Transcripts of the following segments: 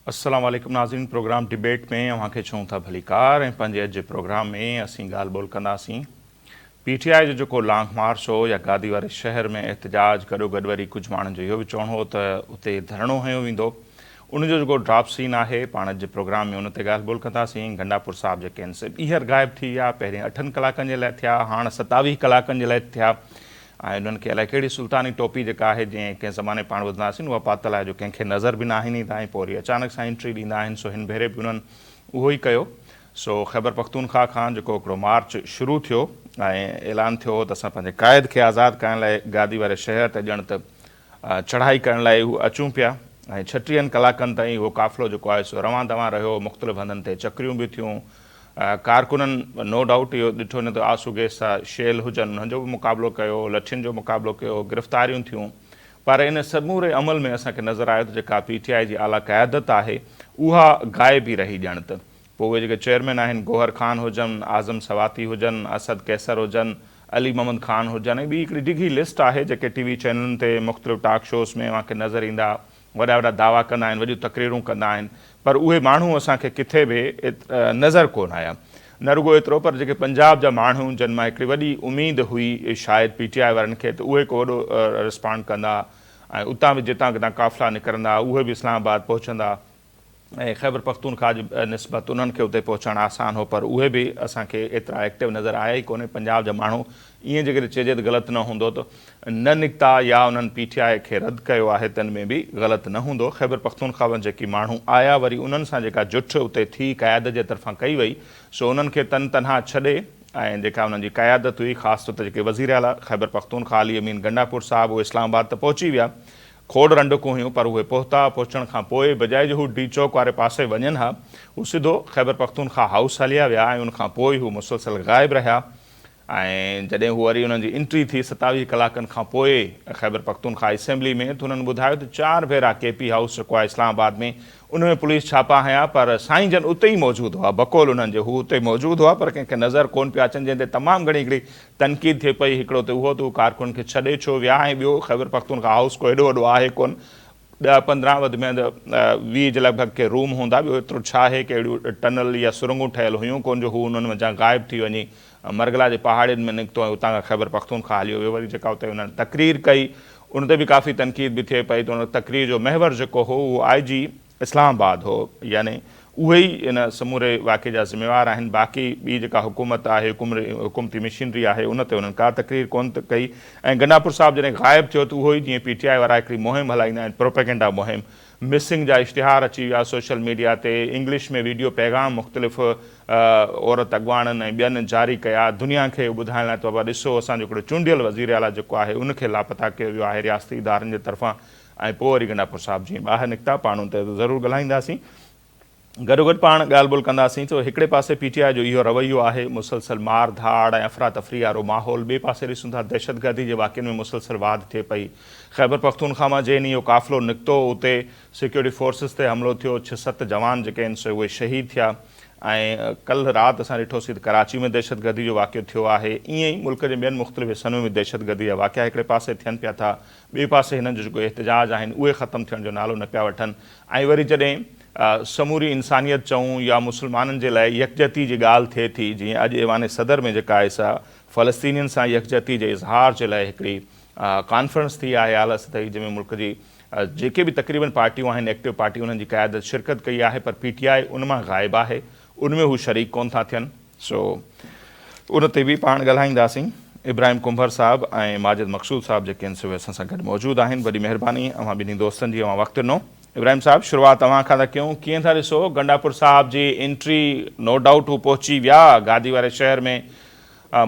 السلام عليڪم ناظرين پروگرام ڊبيٽ ۾ اوهان کي چئون ٿا ڀليڪار ۽ پنهنجي اڄ جي پروگرام ۾ اسين ڳالهه ٻولهه ڪنداسين پي ٽي آء جو جيڪو لانگ مارچ هو يا گادي واري شهر ۾ احتجاج گڏو گڏ وري ڪجهه ماڻهن جو اهو به چوڻ هو ته اتي ڌرڻو هنيو ويندو ان جو جيڪو ڊراپ سين آهي پاڻ اڄ جي پروگرام ۾ ان تي ڳالهه ٻولهه ڪنداسين گنڊاپور صاحب جيڪي آهن سي ٻيهر غائب ٿي ويا پهرين اٺن ڪلاڪن جي لاء ٿيا هاڻ ستاويهه ڪلاڪن جي لاء ٿيا ۽ انهن کي الائي ڪهڙي سلطاني ٽوپي جيڪا آهي جيئن ڪنهن زماني پاڻ ٻڌنداسين اها پاتل آهي جو ڪنهن کي نظر به ناهن ايندا ۽ پوء وري اچانڪ سان انٽري ڏيندا آهن سو هن ڀيري به انهن اهو ئي ڪيو سو خيبرپختونخواهه کان جيڪو هڪڙو مارچ شروع ٿيو ۽ اعلان ٿيو هو ته اسان پنهنجي قائد کي آزاد ڪرڻ لاء گادي واري شهر تي ڄڻ ته چڙهائي ڪرڻ لاء هو اچون پيا ۽ ڇٽيهن ڪلاڪن تائين اهو قافلو جيڪو آهي سو روان دوان رهيو، مختلف هنڌن تي چڪريون به ٿيون، ڪارڪنن نو ڊائوٽ اهو ڏٺو نه ته آنسو گيس جا شيل هجن انهن جو به مقابلو ڪيو، لٺين جو مقابلو ڪيو، گرفتاريون ٿيون پر ان سموري عمل ۾ اسان کي نظر آيو ته جيڪا پي ٽي آء جي اعليٰ قيادت آهي اها غائب ئي رهي ڄڻ ته پوء اهي جيڪي چيئرمين آهن گوهر خان هجن، اعظم سواتي هجن، اسد قيصر هجن، علي محمد خان هجن ۽ ٻي هڪڙي ڊگهي لسٽ آهي جيڪي ٽي وي چينلن تي مختلف ٽاڪ شوز ۾ اوهان کي نظر ايندا وڏا وڏا دعويٰ ڪندا آهن وڏيون تقريرون ڪندا آهن پر اهي ماڻهو اسان کي ڪٿي به نظر ڪونه آيا نه رڳو ايترو پر جيڪي پنجاب جا ماڻهو جن مان هڪڙي وڏي اميد هئي شايد پي ٽي آء وارن کي ته اهي ڪو وڏو رسپانڊ ڪندا ۽ اتان به جتان ڪٿان قافلا نڪرندا اهي به اسلام آباد پهچندا ۽ خيبرپختونخواهه جي نسبت انهن کي اتي پهچڻ آسان هو پر اهي به اسان کي ايترا ايڪٽو نظر آيا ئي ڪونهي پنجاب جا ماڻهو ائين جيڪڏهن چئجي ته غلط نه هوندو ته نه نڪتا يا انهن پي ٽي آء کي رد ڪيو آهي تن ۾ به غلط نه هوندو خيبرپختونخواهه مان جيڪي ماڻهو آيا وري انهن سان جيڪا جٺ اتي ٿي قيادت جي طرفان ڪئي وئي سو انهن کي تن تنها ڇڏي ۽ جيڪا انهن جي قيادت هئي خاص طور تي جيڪي وزيراعليٰ خيبرپختونخواهه علي امين گنڊاپور صاحب اهي اسلام آباد ته پهچي ويا کوڙ رنڊڪون هيون پر اهي پهتا، پهچڻ کان پوء بجاء جو هو ڊي چوڪ واري پاسي وڃن ها، هو سڌو خيبرپختونخواهه هائوس هليا ويا ۽ ان کان پوء هو مسلسل غائب رهيا ۽ جڏهن هو وري انهن جي انٽري ٿي 27 ڪلاڪن کان پوء خيبرپختونخواهه اسيمبلي ۾ ته انهن ٻڌايو ته چار ڀيرا ڪي پي هائوس جيڪو آهي اسلام آباد ۾ ان ۾ پوليس ڇاپا هنيا پر سائين جن اتي ئي موجود هئا بقول انهن جي هو اتي موجود هئا پر ڪنهن کي نظر ڪونه پيا اچن جنهن تي تمام گهڻي هڪڙي تنقيد ٿئي پئي، هڪڙو ته اهو ته هو ڪارڪنن کي ڇڏي ڇو ويا ۽ ٻيو خيبرپختونخوا هائوس ڪو ايڏو وڏو آهي ڪونه، ڏهه 15 وڌ ۾ وڌ 20 جي لڳ ڀڳ ڪي روم هوندا، ٻيو ايترو ڇا آهي ڪي اهڙيون ٽنل يا سرنگون ٺهيل هيون ڪونه جو هو انهن منجهان غائب ٿي وڃي مرگلا جي پهاڙين ۾ نڪتو ۽ اتان کان خيبرپختونخوا هليو ويو، وري جيڪا اتي انهن تقرير ڪئي ان تي به ڪافي تنقيد به ٿئي پئي ته ان تقرير جو محور جيڪو هو اهو آء جي اسلام آباد هو يعني اهي ئي ان سموري واقعي جا ذميوار آهن باقي ٻي جيڪا حڪومت آهي حڪومتي مشينري آهي ان تي انهن ڪا تقرير ڪونه ڪئي ۽ گنڊاپور صاحب جڏهن غائب ٿيو ته اهو ئي جيئن پي ٽي آء وارا هڪڙي مهم هلائيندا آهن پروپيگنڊا مهم مسنگ جا اشتهار اچي ويا سوشل ميڊيا تي انگلش ۾ ويڊيو پيغام مختلف عورت اڳواڻن ۽ ٻين جاري ڪيا دنيا کي اهو ٻڌائڻ لاء ته بابا ڏسو اسان جو هڪڙو چونڊيل وزير اعليٰ جيڪو آهي ان کي لاپتا ڪيو ويو آهي رياستي ادارن جي طرفان ۽ پوء وري گنڊاپور صاحب جيئن ٻاهر نڪتا پاڻ ان تي ضرور ڳالهائينداسين. گڏوگڏ پاڻ ڳالهه ٻولهه ڪنداسين ته هڪڙي پاسي پي ٽي آء جو اهو رويو آهي مسلسل مار ڌاڙ ۽ افراتفري وارو ماحول ٻئي پاسي ڏسون ٿا دهشتگردي جي واقعن ۾ مسلسل واڌ ٿئي پئي خيبرپختونخوا مان جنهن ڏينهن اهو قافلو نڪتو اتي سيڪيورٽي فورسز تي حملو ٿيو ڇهه ست جوان جيڪي آهن سي اهي شهيد ٿيا ۽ ڪلهه رات اسان ڏٺوسين ته ڪراچي ۾ دهشتگردي جو واقعو ٿيو آهي ائين ئي ملڪ جي ٻين مختلف حصن ۾ به دهشتگردي جا واقعا هڪڙي پاسي ٿين پيا ٿا ٻئي پاسي هنن جو جيڪو احتجاج آهن اهي ختم ٿيڻ جو نالو نه پيا وٺن ۽ وري جڏهن سموري انسانيت چئون يا مسلمانن جي لاء يڪجهتي جي ڳالهه ٿئي ٿي جيئن اڄ ايوان صدر ۾ جيڪا آهي سا فلسطينين سان يڪجهتي جي اظهار جي لاء هڪڙي ڪانفرنس ٿي آهي اعليٰ سطحي جنهن ۾ ملڪ جي جيڪي به تقريبن پارٽيون آهن ايڪٽو پارٽي انهن جي قيادت شرڪت ڪئي آهي پر پي ٽي آء ان مان غائب آهي ان ۾ هو شريڪ ڪونه ٿا ٿين. سو ان تي به پاڻ ڳالهائينداسين. ابراهيم ڪنڀر صاحب ۽ ماجد مقصود صاحب جيڪي آهن سي اهي اسان سان گڏ موجود آهن. وڏي مهرباني اوهان ٻنهي دوستن جي اوهان وقت ڏنو. ابراهيم صاحب شروعات اوهان کان ٿا ڪيون. ڪيئن ٿا ڏسو گنڊاپور صاحب جي انٽري نو ڊائوٽ هو پهچي ويا گادي واري شهر ۾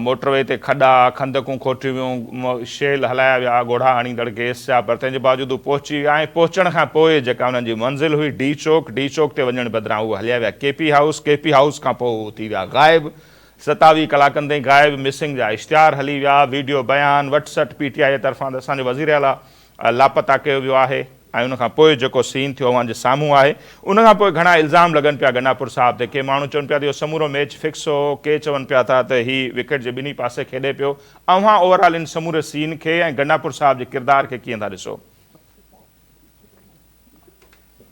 موٽر وي تي کڏا، خندقون کوٽيون ويون، شيل هلايا ويا، ڳوڙها آڻيندڙ گئس جا، پر تنهن جي باوجود هو پهچي ويا ۽ پهچڻ کان پوء جيڪا انهن جي منزل هئي ڊي چوڪ، ڊي چوڪ تي وڃڻ بدران هو هليا ويا K P house, K P house کان پوء هو ٿي ويا غائب، 27 ڪلاڪن تائين غائب، مسنگ جا اشتهار هلي ويا، ويڊيو بيان، وٽ سٽ پي ٽي آء جي طرفان ته اسان جو وزيراعليٰ لاپتا ڪيو ويو آهي ۽ ان کان پوء جيڪو سين ٿيو اوهان جي سامهون آهي. ان کان پوء گهڻا الزام لڳن پيا گنڊاپور صاحب تي. ڪي ماڻهو چون پيا ته اهو سمورو ميچ فڪس هو، ڪي چون پيا ٿا ته هي وڪيٽ جي ٻنهي پاسي کيڏي پيو. اوهان اوور آل ان سموري سين کي ۽ گنڊاپور صاحب جي ڪردار کي ڪيئن ٿا ڏسو؟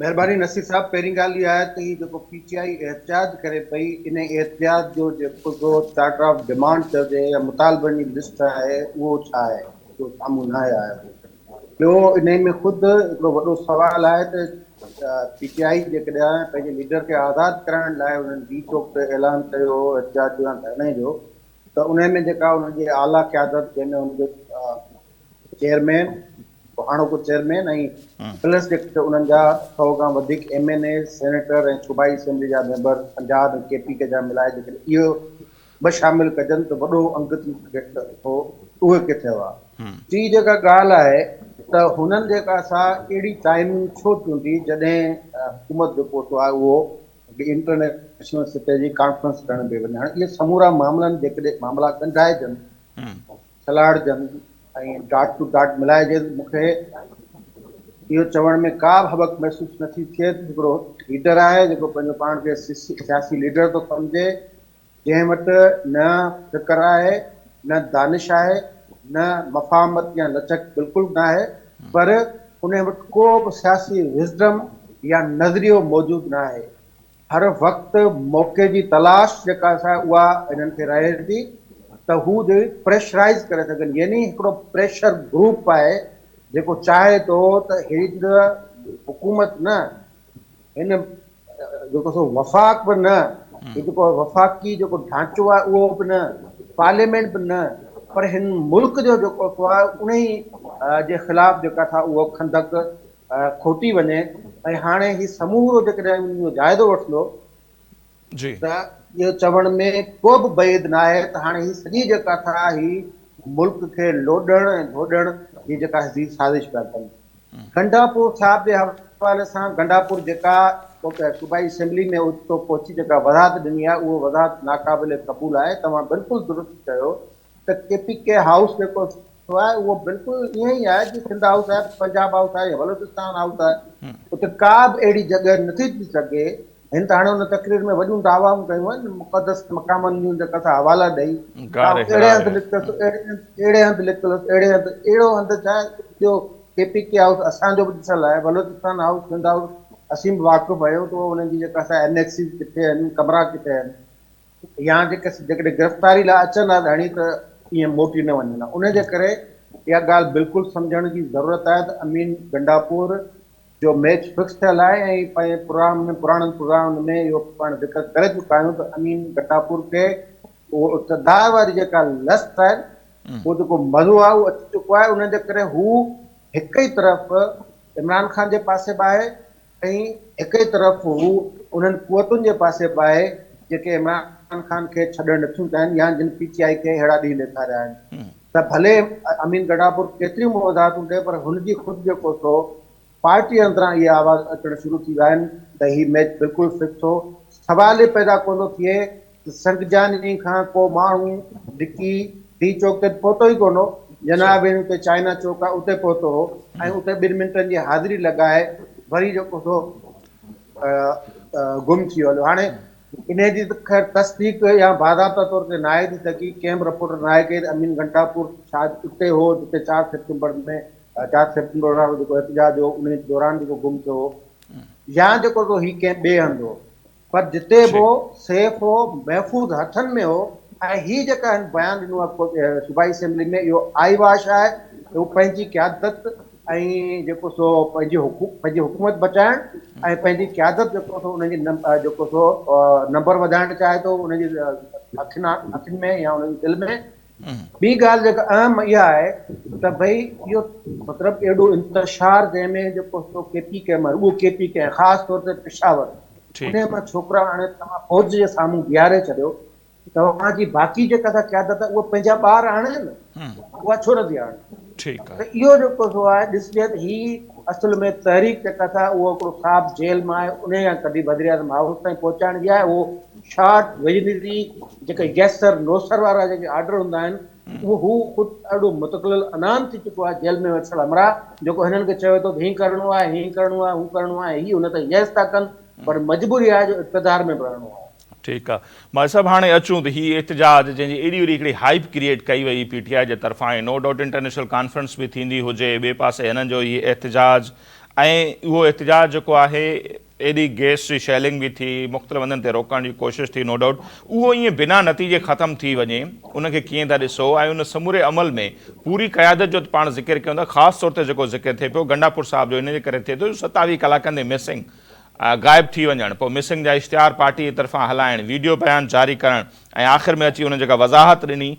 مهرباني نصير صاحب پهرين ڳالهه اها آهي ته هي جيڪو پي ٽي آئي احتجاج ڪري پئي انهي احتجاج جو جيڪو سو چارٽر آف ڊمانڊ چئجي يا مطالبن جي لسٽ آهي اهو ڇا آهي اهو سامهون ناهي آيو ٻيو انهي ۾ خود هڪڙو وڏو سوال آهي ته پي ٽي آئي جيڪڏهن پنهنجي ليڊر کي آزاد ڪرائڻ لاء انهن ڊي چوڪ تي اعلان ڪيو هو احتجاج جو يا ڌرڻي جو ته انهي ۾ جيڪا انهن جي اعليٰ قيادت جنهن ۾ ان جو چيئرمين، هاڻوڪو چيئرمين ۽ پلس جيڪي انهن جا سئو کان وڌيڪ ايم اين ايز، سينيٽر ۽ صوبائي اسيمبلي جا ميمبر پنجاب ۽ ڪي پي ڪي جا ملائي جيڪڏهن اهو به شامل ڪجن ته وڏو انگ ٿي سگهي ٿو اهي ڪٿي هئا؟ ٽين جيڪا ڳالهه آهي ته هنن جيڪا سا اهڙي ٽائمنگ ڇو چونڊي جڏهن حڪومت جيڪو سو آهي اهو انٽرنيشنل سطح جي ڪانفرنس ڪرڻ پئي وڃي هاڻي اهي سمورا معاملن جيڪڏهن معاملا ڳنڍائجن سلهاڙجن ۽ ڊاٽ ٽو ڊاٽ ملائجي ته مون کي اهو چوڻ ۾ ڪا به هٻڪ محسوس نه ٿي ٿئي ته هڪڙو ليڊر آهي جيڪو پنهنجو پاڻ کي سياسي ليڊر ٿو سمجهي جنهن وٽ نه فڪر آهي نه دانش آهي نه مفاهمت يا لچڪ بلڪل به ناهي پر ان وٽ ڪو به سياسي وزڊم يا نظريو موجود ناهي. هر وقت موقعي جي تلاش جيڪا سا اها هنن کي رهي ٿي ته هو جي پريشرائيز ڪري سگهن يعني هڪڙو پريشر گروپ آهي جيڪو چاهي ٿو ته هي حڪومت نه هن جيڪو سو وفاق به نه هي جيڪو وفاقي جيڪو ڍانچو آهي اهو به نه پارليامينٽ به نه پر هن ملڪ جو جيڪو سو آهي انهي جي خلاف جيڪا سا اهو خندق کوٽي وڃي ۽ هاڻي هي سمورو جيڪڏهن ان جو جائزو وٺندو ته اهو چوڻ ۾ ڪو به بعيد ناهي ته هاڻي هي سڄي جيڪا ٿا هي ملڪ کي لوڏڻ ۽ ڌوڏڻ جي جيڪا هي سازش پيا ڪن. گنڊاپور صاحب جي حوالي سان گنڊاپور جيڪا صوبائي اسيمبلي ۾ اوچتو پهچي جيڪا وضاحت ڏني آهي اهو وضاحت ناقابل قبول آهي توهان بلڪل درست چيو ته ڪي پي ڪي هائوس جيڪو آهي اهو بلڪل ائين ئي آهي جيئن سنڌ هائوس آهي، پنجاب هائوس آهي يا بلوچستان هائوس آهي. اتي ڪا به اهڙي جڳهه نٿي ٿي سگهي. هن ته هاڻي ان تقرير ۾ وڏيون دعوائون ڪيون آهن، مقدس مقامن جون جيڪا سا حوالا ڏئي ته آئون اهڙي هنڌ نڪتس، اهڙي هنڌ نڪتس، اهڙي هنڌ، اهڙو هنڌ ڇا ٻيو ڪي پي ڪي هائوس اسان جو به ڏسيل آهي، بلوچستان هائوس، سنڌ هائوس اسين به واقف آهيون ته انهن جي جيڪا سا اينيڪسز ڪٿي آهن، ڪمرا ڪٿي آهن. يا جيڪڏهن گرفتاري لاء اچن ها ته هڻي ته ائين موٽي نه وڃن ها. ان جي ڪري اها ڳالهه بلڪل سمجهڻ جي ضرورت آهي ته امين گنڊاپور جو ميچ فڪس ٿيل آهي ۽ پنهنجي پروگرام ۾ پراڻن پروگرامن ۾ اهو پاڻ ذڪر ڪري چڪا آهيون ته امين گنڊاپور کي اهو اقتدار واري جيڪا لست آهي اهو جيڪو مزو آهي اهو اچي چڪو آهي ان جي ڪري هو هڪ ئي طرف عمران خان جي پاسي به آهي ۽ هڪ ئي طرف هو انهن قوتن جي پاسي به آهي جيڪي عمران خان کي ڇڏڻ نٿيون چاهين يا جن پي ٽي آء کي اهڙا ڏينهن ڏيکاريا آهن ته ڀلي امين گنڊاپور ڪيتريون به وضاحتون ڏئي پر هن جي خود جيڪو سو پارٽي اندران اهي آواز اچڻ شروع ٿي ويا آهن ته هي ميچ بلڪل فڪس هو. سوال ئي پيدا ڪونه ٿو ٿئي سنگجاني کان ڪو ماڻهو ڊڪي ڊي چوڪ تي ته پهتو ئي ڪونه هو. جناب هن اتي چائنا چوڪ آهي اتي پهتو هو ۽ اتي ٻن منٽن جي حاضري لڳائي وري جيڪو سو گم ٿي ويو هليو. هاڻي انهيء جي ته خير تصديق يا باضابطه طور تي ناهي ٿي سگهي، ڪنهن به رپورٽر ناهي ڪئي ته امين گنڊاپور شايد اتي هو جتي چار سيپٽمبر ۾ چار سيپٽمبر وارو جيڪو احتجاج هو انهيء دوران جيڪو گم ٿيو هو يا جيڪو سو هي ڪنهن ٻئي هنڌ هو. پر جتي به هو سيف هو، محفوظ هٿن ۾ هو ۽ هي جيڪا هن بيان ڏنو آهي صوبائي اسيمبلي ۾ اهو آئي واش آهي ته هو پنهنجي قيادت ۽ جيڪو سو پنهنجي پنهنجي حڪومت بچائڻ ۽ پنهنجي قيادت جيڪو سو انهن جي جيڪو سو نمبر وڌائڻ چاهي ٿو انهن جي اکين اکين ۾ يا انهن جي دل ۾. ٻي ڳالهه جيڪا اهم اها آهي ته ڀئي اهو مطلب ايڏو انتشار جنهن ۾ جيڪو سو ڪي پي ڪي مان رڳو ڪي پي ڪي ۽ خاص طور تي پشاور انهي مان ڇوڪرا آڻي توهان فوج جي سامهون بيهاري ڇڏيو توهان جي باقي جيڪا سا قيادت آهي اها پنهنجا ٻار آڻي نه اها ڇو نٿي آڻي ته اهو جيڪو سو آهي ڏسجي ته هي اصل ۾ تحريڪ جيڪا سا اهو هڪڙو صاحب جيل مان آهي انهي کان ڪڍي وزيراعظم هائوس تائين پهچائڻ جي آهي اهو شارٽ ويجنري جيڪي يس سر نو سر وارا جيڪي آرڊر هوندا آهن اهو هو خود اهڙو متقلل عنان ٿي چڪو آهي جيل ۾ ويٺل همراهه جيڪو هنن کي چوي ٿو ته هين ڪرڻو آهي هين ڪرڻو آهي هو ڪرڻو آهي هي ان تي يس ٿا ڪن پر مجبوري آهي جو اقتدار ۾ به رهڻو آهي. ٺيڪ آ ماهر صاحب هاڻي اچون ته هي احتجاج جنهن جي ايڏي وڏي هڪڙي هائپ ڪريئيٽ ڪئي وئي پي ٽي آء جي طرفان ۽ نو ڊائوٽ انٽرنيشنل ڪانفرنس به ٿيندي هجي ٻئي پاسي هنن جو هي احتجاج ۽ اهو احتجاج جيڪو آهي ايڏي گئس جي شيلنگ به ٿي، مختلف هنڌن تي روڪڻ جي ڪوشش ٿي نو ڊائوٽ اهو ائين بنا نتيجي ختم ٿي وڃي ان کي ڪيئن ٿا ڏسو ۽ ان سموري عمل ۾ پوري قيادت جو ته پاڻ ذڪر ڪيون ٿا خاص طور تي جيڪو ذڪر ٿئي پيو گنڊاپور صاحب جو ان جي ڪري ٿئي ٿو جو 27 ڪلاڪن تي مسنگ غائب ٿي وڃڻ پوء مسنگ جا اشتهار پارٽي جي طرفان هلائڻ ويڊيو بيان جاري ڪرڻ ۽ آخر ۾ اچي ان جيڪا وضاحت ڏني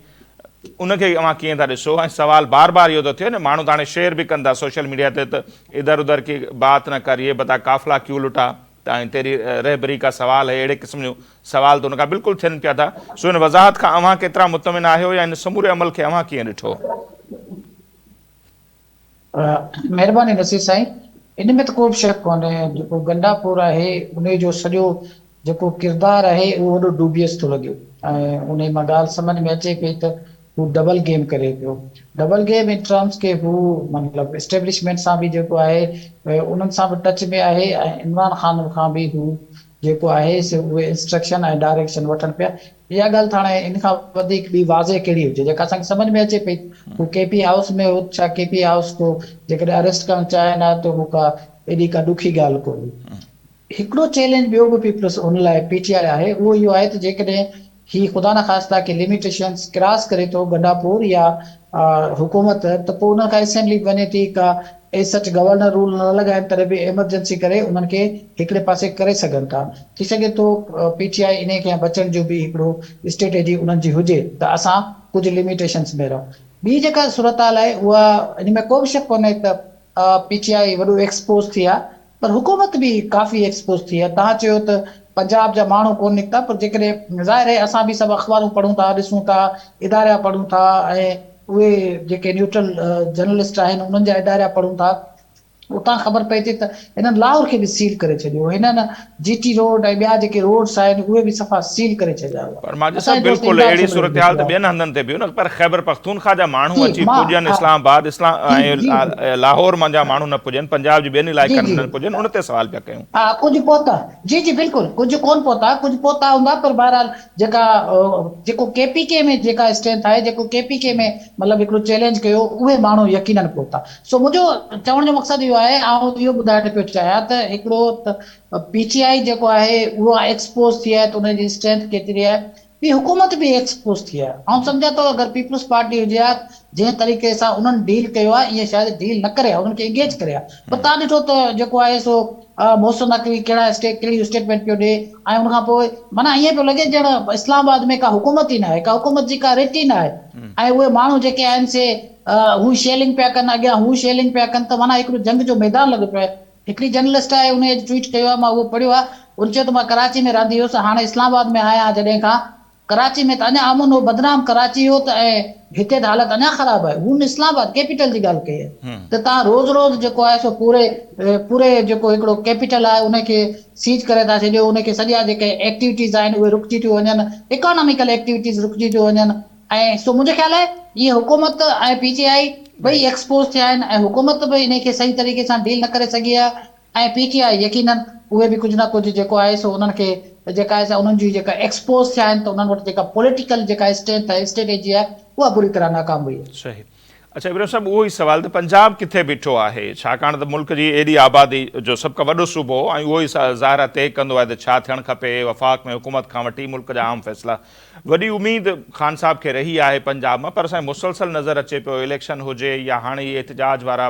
ان کي اوهان ڪيئن ٿا ڏسو ۽ سوال بار بار اهو ٿو ٿئي نه ماڻهو ته هاڻي شيئر به ڪن ٿا سوشل ميڊيا تي ته ادھر ادھر ڪي بات نه ڪر يي بتا قافلا ڪيون لٽا ته ۽ تيري رهبري ڪا سوال هي اهڙي قسم جون سوال ته ان کان بلڪل ٿين پيا ٿا سو ان وضاحت کان اوهان ڪيترا مطمئن آهيو يا ان سموري عمل کي اوهان ڪيئن ڏٺو؟ مهرباني نصير سائين ان ۾ ته ڪو به شڪ ڪونهي جيڪو گنڊاپور آهي انهي جو سڄو جيڪو ڪردار آهي اهو وڏو ڊوبيس ٿو لڳي ۽ انهي مان ڳالهه سمجهه ۾ اچي پئي ته هو ڊبل گيم ڪري پيو ڊبل گيم ان ٽرمز ڪي هو مطلب اسٽيبلشمينٽ سان به جيڪو آهي انهن سان به ٽچ ۾ آهي ۽ عمران خان کان به هو جيڪو آهي سو اهي انسٽرڪشن ۽ ڊائريڪشن وٺن پيا اها ڳالهه ته هاڻي ان کان وڌيڪ ٻي واضح ڪهڙي هجي جيڪا اسان کي سمجهه ۾ اچي پئي هو ڪي پي هائوس ۾ هو ڇا ڪي پي هائوس ڪو جيڪڏهن اريسٽ ڪرڻ چاهين ها ته هو ڪا ايڏي ڪا ڏکي ڳالهه ڪونه هئي. هڪڙو چئلينج ٻيو به پيپلز ان لاء پي ٽي آء آهي اهو اهو آهي ته جيڪڏهن هي خدا نخواسته ڪي لميٽيشنز ڪراس ڪري ٿو گنڊاپور يا حڪومت ته پوء انهن کان اسيمبلي به وڃي ٿي ڪا ايز سچ گورنر رول نه لڳائين تڏهن به ايمرجنسي ڪري انهن کي هڪڙي پاسي ڪري سگهن ٿا. ٿي سگهي ٿو پي ٽي آء انهي کان بچڻ جو به هڪڙو اسٽريٽجي انهن جي هجي ته اسان ڪجهه لميٽيشنز ۾ رهون. ٻي جيڪا صورتحال آهي اها ان ۾ ڪو به شڪ ڪونهي ته پي ٽي آء وڏو ايڪسپوز ٿي آهي پر حڪومت به ڪافي ايڪسپوز ٿي آهي. توهان چيو ته پنجاب جا ماڻهو ڪونه نڪتا پر جيڪڏهن ظاهر آهي اسان به سڀ اخبارون پڙهون ٿا ڏسون ٿا اداريا پڙهون ٿا ۽ اهي جيڪي نيوٽرل جرنلسٽ آهن انهن جا اداريا پڙهون ٿا اتان خبر پئي ٿي ته هنن لاهور کي به سيل ڪري ڇڏيو هنن جي ٽي روڊ ۽ ٻيا جيڪي روڊس آهن اهي به صفا سيل ڪري ڇڏيا هئا. پر ماجد اسان صاحب جي دوست بلڪل امداد اهڙي سومرو به صورتحال ته لکيو آهي. ٻين هنڌن تي به هئي نه پر خيبرپختونخوا جا ماڻهو جي اچي مان پڄن ها اسلام آباد اسلام جي ۽ جي جي لاهور منجهان ماڻهو نه پڄن پنجاب جي ٻين جي علائقن ۾ جي نه پڄن ان تي سوال پيا ڪيون. ها ڪجهه پهتا جي جي بلڪل ڪجهه ڪون پهتا ڪجهه پهتا هوندا پر بهرحال جيڪا جيڪو ڪي پي ڪي ۾ جيڪا اسٽرينٿ آهي جيڪو ڪي پي ڪي ۾ مطلب هڪڙو چئلينج ڪيو اهي ماڻهو يقينن پهتا سو منهنجو چوڻ جو مقصد اهو آهي آئون اهو ٻڌائڻ پيو چاهيان ته هڪڙو ته پي ٽي آء جيڪو آهي اهو ايڪسپوز ٿي آهي ته ان جي اسٽرينٿ ڪيتري آهي ٻي حڪومت به ايڪسپوز ٿي آهي. آئون سمجهان ٿو اگر پيپلز پارٽي هجي ها جنهن طريقي سان انهن ڊيل ڪيو آهي ائين شايد ڊيل نه ڪري ها انهن کي انگيج ڪري ها پر تان ڏٺو ته جيڪو آهي سو محسن نقوي ڪهڙا اسٽيٽ ڪهڙي اسٽيٽمينٽ پيو ڏي ۽ ان کان پوء معنيٰ ائين پيو لڳي ڄڻ اسلام آباد ۾ ڪا حڪومت ئي نه آهي ڪا حڪومت جي ڪا رٽ ئي نه آهي ۽ اهي ماڻهو جيڪي آهن سي هو شيلنگ پيا ڪن اڳيان هو شيلنگ پيا ڪن ته معنيٰ هڪڙو جنگ جو ميدان لڳو پيو آهي. هڪڙي جرنلسٽ آهي ان اڄ ٽوئيٽ ڪيو آهي مان اهو پڙهيو آهي ان چيو ته مان ڪراچي ۾ رهندي هيس هاڻي اسلام آباد ۾ آهيان جڏهن کان ڪراچي ۾ ته اڃا امن هو بدنام ڪراچي هو ته ۽ هتي ته حالت اڃا خراب آهي هن اسلام آباد ڪيپيٽل جي ڳالهه ڪئي آهي ته تان روز روز جيڪو آهي سو پوري پوري جيڪو هڪڙو ڪيپيٽل آهي ان کي سيز ڪري ٿا ڇڏيو ان کي سڄا جيڪي ايڪٽيوٽيز آهن اهي رڪجي ٿيون وڃن اڪاناميڪل ايڪٽيوٽيز رڪجي ٿيون وڃن ۽ سو منهنجو خيال آهي اهي حڪومت ۽ پي ٽي آء ٻئي ايڪسپوز ٿيا آهن ۽ حڪومت به انهي کي صحيح طريقي سان ڊيل نه ڪري سگهي آهي ۽ پي ٽي آء يقينن اهي به ڪجهه نه ڪجهه جيڪو آهي سو انهن کي جيڪا آهي سا انهن جي جيڪا ايڪسپوز ٿيا آهن ته انهن وٽ جيڪا پوليٽيڪل جيڪا اسٽرينٿ آهي اسٽريٽجي آهي اها بري طرح ناڪام وئي آهي. صحيح. اڇا ابراهيم صاحب اهو ئي سوال ته پنجاب ڪٿي بيٺو آهي ڇاڪاڻ ته ملڪ جي ايڏي آبادي جو سڀ کان وڏو صوبو ۽ اهو ئي ظاهر آهي طئي ڪندو آهي ته ڇا ٿيڻ کپي وفاق ۾ حڪومت کان وٺي ملڪ جا عام فيصلا وڏي اميد خان صاحب کي رهي آهي پنجاب مان پر سائين مسلسل نظر اچي پيو اليڪشن هجي يا هاڻي هي احتجاج وارا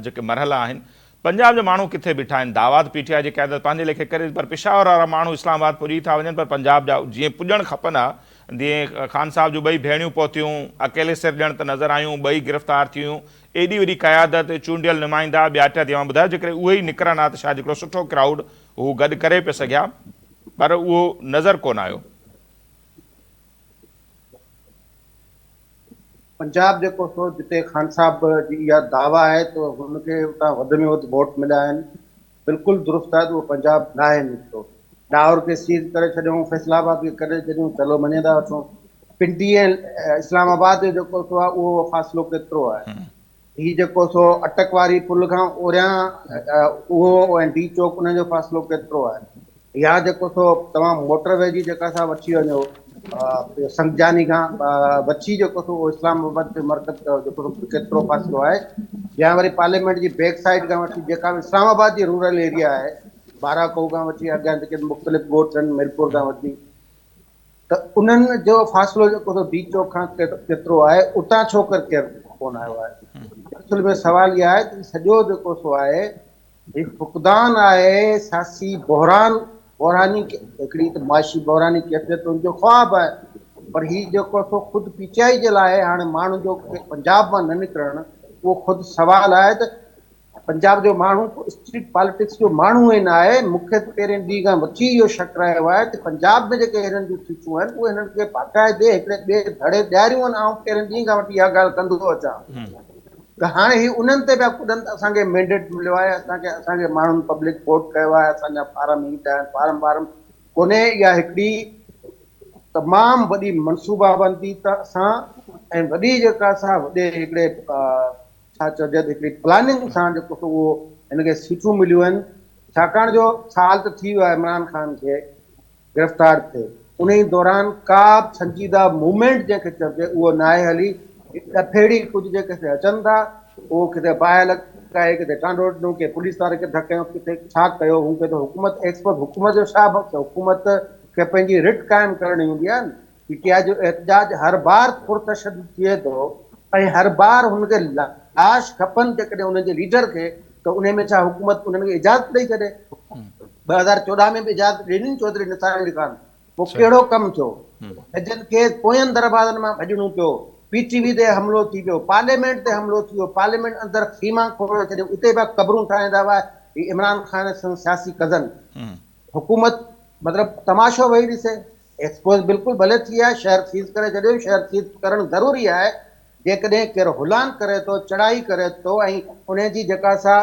جيڪي مرحلا آهن پنجاب جا ماڻهو ڪٿي بيٺا آهن دعويٰ ته پي ٽي آء جي قيادت پنهنجي ليکي ڪري ٿي پر پشاور وارا ماڻهو اسلام آباد پڄي ٿا وڃن پر پنجاب جا جيئن پڄڻ کپن ها جيئن خان صاحب جون ٻئي ڀيڻيون پهتيون اڪيلي سر ڄڻ ته نظر آيون ٻئي گرفتار ٿيون ايڏي وڏي قيادت چونڊيل نمائندا ٻيا ٽيا ٿي اوهان ٻڌايو جيڪڏهن اهي ئي نڪرن ها ته شايد هڪڙو سٺو ڪرائوڊ هو گڏ ڪري پئي سگهيا پر اهو نظر ڪونه آيو. پنجاب جيڪو سو جتي خان صاحب جي اها دعويٰ آهي ته هن کي اتان وڌ ۾ وڌ ووٽ مليا آهن بلڪل درست آهي ته اهو پنجاب ناهي نڪتو. لاهور کي سيز ڪري ڇڏيائون، فيصل آباد کي ڪري ڇڏيون، چلو مڃي ٿا وٺون. پنڊي ۽ اسلام آباد جو جيڪو سو آهي اهو فاصلو ڪيترو آهي؟ هي جيڪو سو اٽڪ واري پل کان اوريان اهو ۽ ڊي چوڪ ان جو فاصلو ڪيترو آهي يا جيڪو سو توهان موٽر وي جي جيڪا سا وٺي وڃو سنگجاني کان وٺي جيڪو سو اهو اسلام آباد جو مرڪز جيڪو سو ڪيترو فاصلو آهي يا وري پارليامينٽ جي بيڪ سائيڊ کان وٺي جيڪا به اسلام آباد جي رورل ايريا آهي بارا ڪو کان وٺي اڳيان جيڪي مختلف ڳوٺ آهن ميرپور کان وٺي ته انهن جو فاصلو جيڪو سو ڊي چوڪ کان ڪيترو آهي اتان ڇو ڪر ڪير ڪونه آيو آهي اصل ۾ سوال اها آهي ته سڄو جيڪو سو آهي هي فقدان آهي سياسي بحران بحراني هڪڙي ته معاشي بحراني ڪيفيت ان جو خواب آهي پر هي جيڪو سو خود پي ٽي آء جي لاء هاڻي ماڻهن جو پنجاب مان نه نڪرڻ اهو خود سوال آهي ته پنجاب جو ماڻهو اسٽريٽ پاليٽڪس جو ماڻهو ئي نه آهي مون کي ته پهرين ڏينهن کان وٺي اهو شڪ رهيو آهي ته پنجاب ۾ جيڪي هنن جون سيٽون آهن اهي هنن کي باقاعدي هڪڙي ٻئي ڌڙي ڏياريون آهن آئون پهرين ڏينهن کان وٺي اها ڳالهه ڪندو اچان ته هاڻي هي انهن تي پيا ڪڏن ته اسان کي مينڊيٽ مليو آهي اسان کي اسان کي ماڻهن پبلڪ ووٽ ڪيو آهي اسان جا فارم هي ته آهن فارم وارم ڪونهي اها هڪڙي تمام وڏي منصوبا بندي ته سان ۽ وڏي جيڪا سا وڏي هڪڙي ڇا چئجي ته هڪڙي پلاننگ سان جيڪو سو اهو هن کي سيٽون مليون آهن ڇاڪاڻ جو سال ته ٿي ويو آهي عمران خان کي گرفتار ٿئي انهي دوران ڪا به سنجيده موومينٽ جنهن کي چئجي اهو ناهي هلي ڏڦيڙي ڪجهه جيڪي سي اچن ٿا اهو ڪٿي باهه لڳائي ڪٿي ٽانڊو ڏنو ڪي پوليس واري کي ڌڪ هنيو ڪٿي ڇا ڪيو هو ڪٿي حڪومت ايڪسپوز حڪومت جو ڇا حڪومت کي پنهنجي رٽ قائم ڪرڻي هوندي آهي نه پي ٽي آء جو احتجاج هر بار پرتشدد ٿئي ٿو ۽ هر بار هن کي لاش کپن جيڪڏهن انهن جي ليڊر کي ته انهي ۾ ڇا حڪومت انهن کي اجازت ڏئي ڇڏي 2014 ۾ به اجازت ڏني چوڌري نثار علي خان پوء ڪهڙو ڪم ٿيو ججن کي پوين دروازن مان ڀڄڻو پيو پي ٽي وي تي حملو ٿي پيو پارليامينٽ تي حملو ٿي ويو پارليامينٽ اندر خيما کوڙي ڇڏيو اتي پيا قبرون ٺاهيندا هئا هي عمران خان سان سياسي ڪزن حڪومت مطلب تماشو ويهي ڏسي ايڪسپوز بلڪل ڀلي ٿي آهي شهر سيز ڪري ڇڏيو شهر سيز ڪرڻ ضروري آهي جيڪڏهن ڪير هلان ڪري ٿو چڙهائي ڪري ٿو ۽ انهي جي جيڪا سا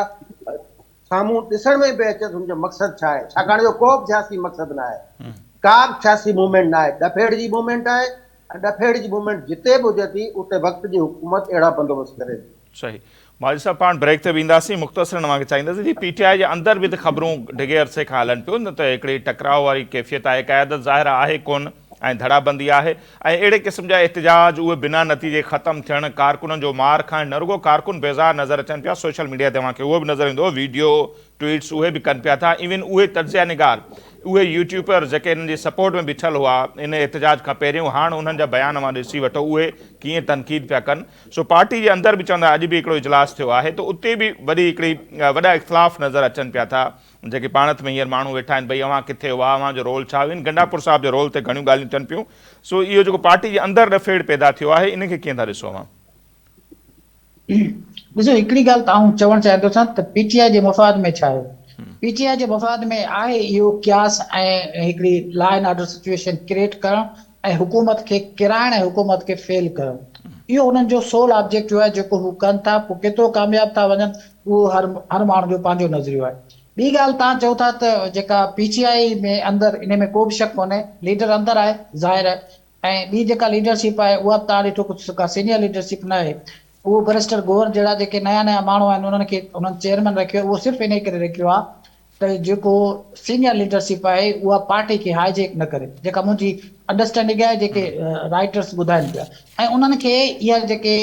سامهون ڏسڻ ۾ به اچي ته ان جو مقصد ڇا آهي ڇاڪاڻ جو ڪو به سياسي مقصد نه آهي ڪا به سياسي موومينٽ نه آهي ڏڦيڙ جي موومينٽ آهي ۽ ڏڦيڙ جي موومينٽ جتي به هجي ٿي اتي وقت جي حڪومت اهڙا بندوبست ڪري ٿي. صحيح ماجد صاحب پاڻ بريڪ تي وينداسين مختصرن اوهان کي چاهينداسين جي پي ٽي آء جي اندر به ته خبرون ڊگهي عرصي کان هلن پيون نه ته هڪڙي ٽڪراء واري ڪيفيت آهي قيادت ظاهر آهي ڪونه ۽ ڌڙابندي آهي ۽ اهڙي قسم جا احتجاج اهي بنا نتيجي ختم ٿيڻ ڪارڪنن جو مار کائڻ نه رڳو ڪارڪن بيزار نظر اچن پيا سوشل ميڊيا تي اوهان کي اهو به نظر ايندو ويڊيو ٽوئيٽس اهي به ڪن پيا ٿا ايون اهي تجزيه نگار اهي يوٽيوبر جيڪي انهن جي سپورٽ ۾ بيٺل هئا ان احتجاج کان پهريون هاڻ انهن جا بيان اوهان ڏسي وٺو اهي ڪيئن تنقيد پيا ڪن سو پارٽي جي اندر به چوندا اڄ به هڪڙو اجلاس ٿيو آهي ته اتي به وڏي هڪڙي وڏا اختلاف نظر اچن پيا ٿا جيڪي پاڻت ۾ هينئر ماڻهو ويٺا آهن ڀئي اوهان ڪٿي هئا اوهان جو رول ڇا هو ان گنڊاپور صاحب جي رول تي گهڻيون ڳالهيون ٿين پيون سو اهو جيڪو پارٽي جي اندر ڏڦيڙ پيدا ٿيو آهي ان کي ڪيئن ٿا ڏسو اوهان؟ ڏسو هڪڙي ڳالهه ته آئون چوڻ چاهيندس ته پي ٽي آء جي مفاد ۾ ڇا آهي؟ پي ٽي آء جي مفاد ۾ آهي اهو قياس ۽ هڪڙي law and order situation create ڪرڻ ۽ حڪومت کي ڪيرائڻ ۽ حڪومت کي فيل ڪرڻ اهو انهن جو سول آبجيڪٽو آهي جيڪو هو ڪن ٿا پوء ڪيترو ڪامياب ٿا وڃن اهو هر هر ماڻهو جو پنهنجو نظريو آهي ٻي ڳالهه توهان چئو ٿا ته جيڪا پي ٽي آء ۾ اندر انهي ۾ ڪو به شڪ ڪونهي ليڊر اندر آهي ظاهر آهي ۽ ٻي جيڪا ليڊرشپ آهي اها به توهان ڏٺو ڪجهه ڪا سينيئر ليڊرشپ نه آهي اهو بئريسٽر گوهر جهڙا جيڪي نيا نيا ماڻهو آهن انهن کي انهن چيئرمين رکيو اهو صرف انهي ڪري رکيو آهي ته جيڪو سينيئر ليڊرشپ آهي اها پارٽي کي هاء جيڪ نه ڪري جيڪا منهنجي انڊرسٽينڊنگ آهي جيڪي رائٽرس ٻڌائن پيا ۽ انهن کي اها جيڪي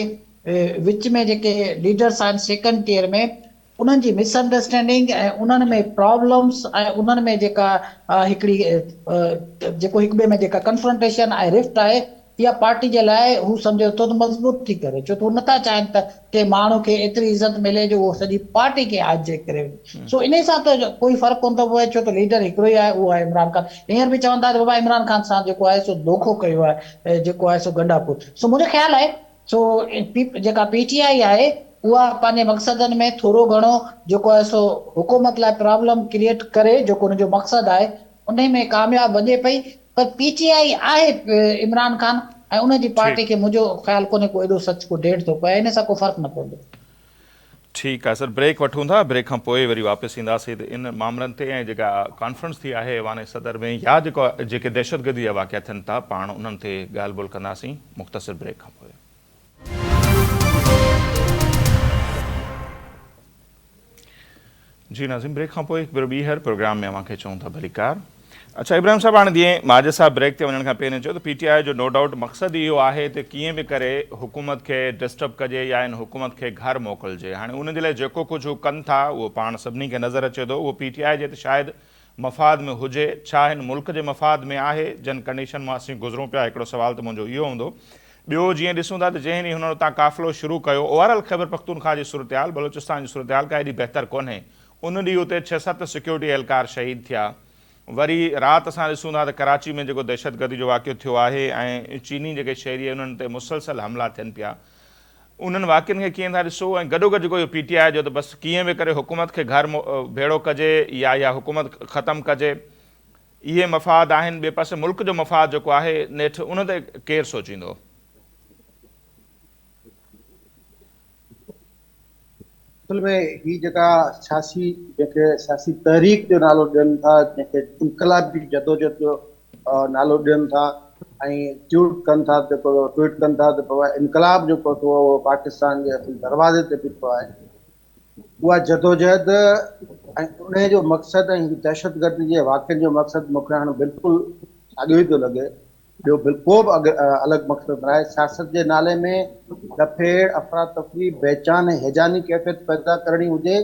وچ ۾ جيڪي ليڊرس آهن سيڪنڊ ٽيئر ۾ انهن جي مس انڊرسٽينڊنگ ۽ انهن ۾ پرابلمس ۽ انهن ۾ جيڪا هڪڙي جيڪو هڪ ٻئي ۾ جيڪا ڪنفرنٽيشن ۽ رفٽ آهي اها پارٽي جي لاء هو سمجهي ٿو ته مضبوط ٿي ڪري ڇو ته هو نٿا چاهين ته ڪنهن ماڻهو کي ايتري عزت ملي جو اهو سڄي پارٽي کي هائي جيڪ ڪري وڃي سو انهي سان ته ڪوئي فرق ڪونه ٿو پوي ڇو ته ليڊر هڪڙو ئي آهي اهو آهي عمران خان هينئر به چون ٿا ته بابا عمران خان سان جيڪو آهي سو دوکو ڪيو آهي جيڪو آهي سو گنڊاپور سو منهنجو خيال آهي سو جيڪا پي ٽي آء آهي اها پنهنجي مقصدن ۾ ٿورو گهڻو جيڪو آهي سو حڪومت لاء پرابلم ڪريئيٽ ڪري جيڪو ان جو مقصد آهي انهي ۾ ڪامياب وڃي پئي پر پي ٽي آء آهي عمران خان ۽ ان جي پارٽي کي منهنجو خيال ڪونهي ڪو ايڏو سچ ڪو ڊيٺ ٿو پئي ان سان ڪو فرق نه پوندو. ٺيڪ آهي سر بريڪ وٺون ٿا بريڪ کان پوء وري واپس اينداسين ته ان مامرن تي ۽ جيڪا ڪانفرنس ٿي آهي ايوان صدر ۾ يا جيڪو جيڪي دهشتگردي جا واقعا ٿين ٿا پاڻ انهن تي ڳالهه ٻولهه ڪنداسين مختصر بريڪ کان پوء. جي ناظرين بريڪ کان پوء هڪ ڀيرو ٻيهر پروگرام ۾ اوهان کي چئون ٿا ڀليڪار. اڇا ابراهيم صاحب هاڻي جيئن ماجد صاحب بريڪ تي وڃڻ کان پهرين چيو ته پي ٽي آء جو نو ڊائوٽ مقصد ئي اهو آهي ته ڪيئن به ڪري حڪومت کي ڊسٽرب ڪجي يا ان حڪومت کي گهر موڪلجي هاڻي ان جي لاء جيڪو ڪجهه هو ڪن ٿا اهو پاڻ سڀني کي نظر اچي ٿو اهو پي ٽي آء جي ته شايد مفاد ۾ هجي ڇا هن ملڪ جي مفاد ۾ آهي جن ڪنڊيشن مان اسين گذرون پيا هڪڙو سوال ته منهنجو اهو هوندو ٻيو جيئن ڏسون ٿا ته جنهن ڏينهن هنن اتان قافلو شروع ڪيو اوور آل خيبرپختونخواهه جي صورتحال بلوچستان جي صورتحال ڪا ايڏي بهتر ڪونهي ان ڏينهن اتي ڇهه ست سيڪيورٽي اهلڪار شهيد ٿيا. وري رات اسان ڏسون ٿا ته ڪراچي ۾ جيڪو دهشتگردي جو واقعو ٿيو آهي ۽ چيني جيڪي شهري انهن تي مسلسل حملا ٿين پيا. انهن واقعن کي ڪيئن ٿا ڏسو ۽ گڏوگڏ جيڪو اهو پي ٽي آء جو ته بس ڪيئن به ڪري حڪومت کي گهر ڀيڙو ڪجي يا اها حڪومت ختم ڪجي اهي مفاد آهن ٻئي پاسي ملڪ جو مفاد جيڪو آهي نيٺ ان تي ڪير سوچيندو؟ اصل ۾ هي جيڪا سياسي جنهن کي سياسي تحريڪ جو نالو ڏين ٿا جنهن کي انقلابي جدوجهد جو نالو ڏين ٿا ۽ ٽوئيٽ ڪن ٿا جيڪو ٽوئيٽ ڪن ٿا ته بابا انقلاب جيڪو اٿو اهو پاڪستان جي اصل دروازي تي بيٺو آهي اها جدوجهد ۽ ان جو مقصد ۽ دهشتگردي جي واقعن جو مقصد مون کي هاڻي بلڪل ساڳيو ئي ٿو لڳي ٻيو ڪو به الڳ مقصد ناهي، سياست جي نالي ۾ ڏڦيڙ، افراتفري، بيچان ۽ هيجاني ڪيفيت پيدا ڪرڻي هجي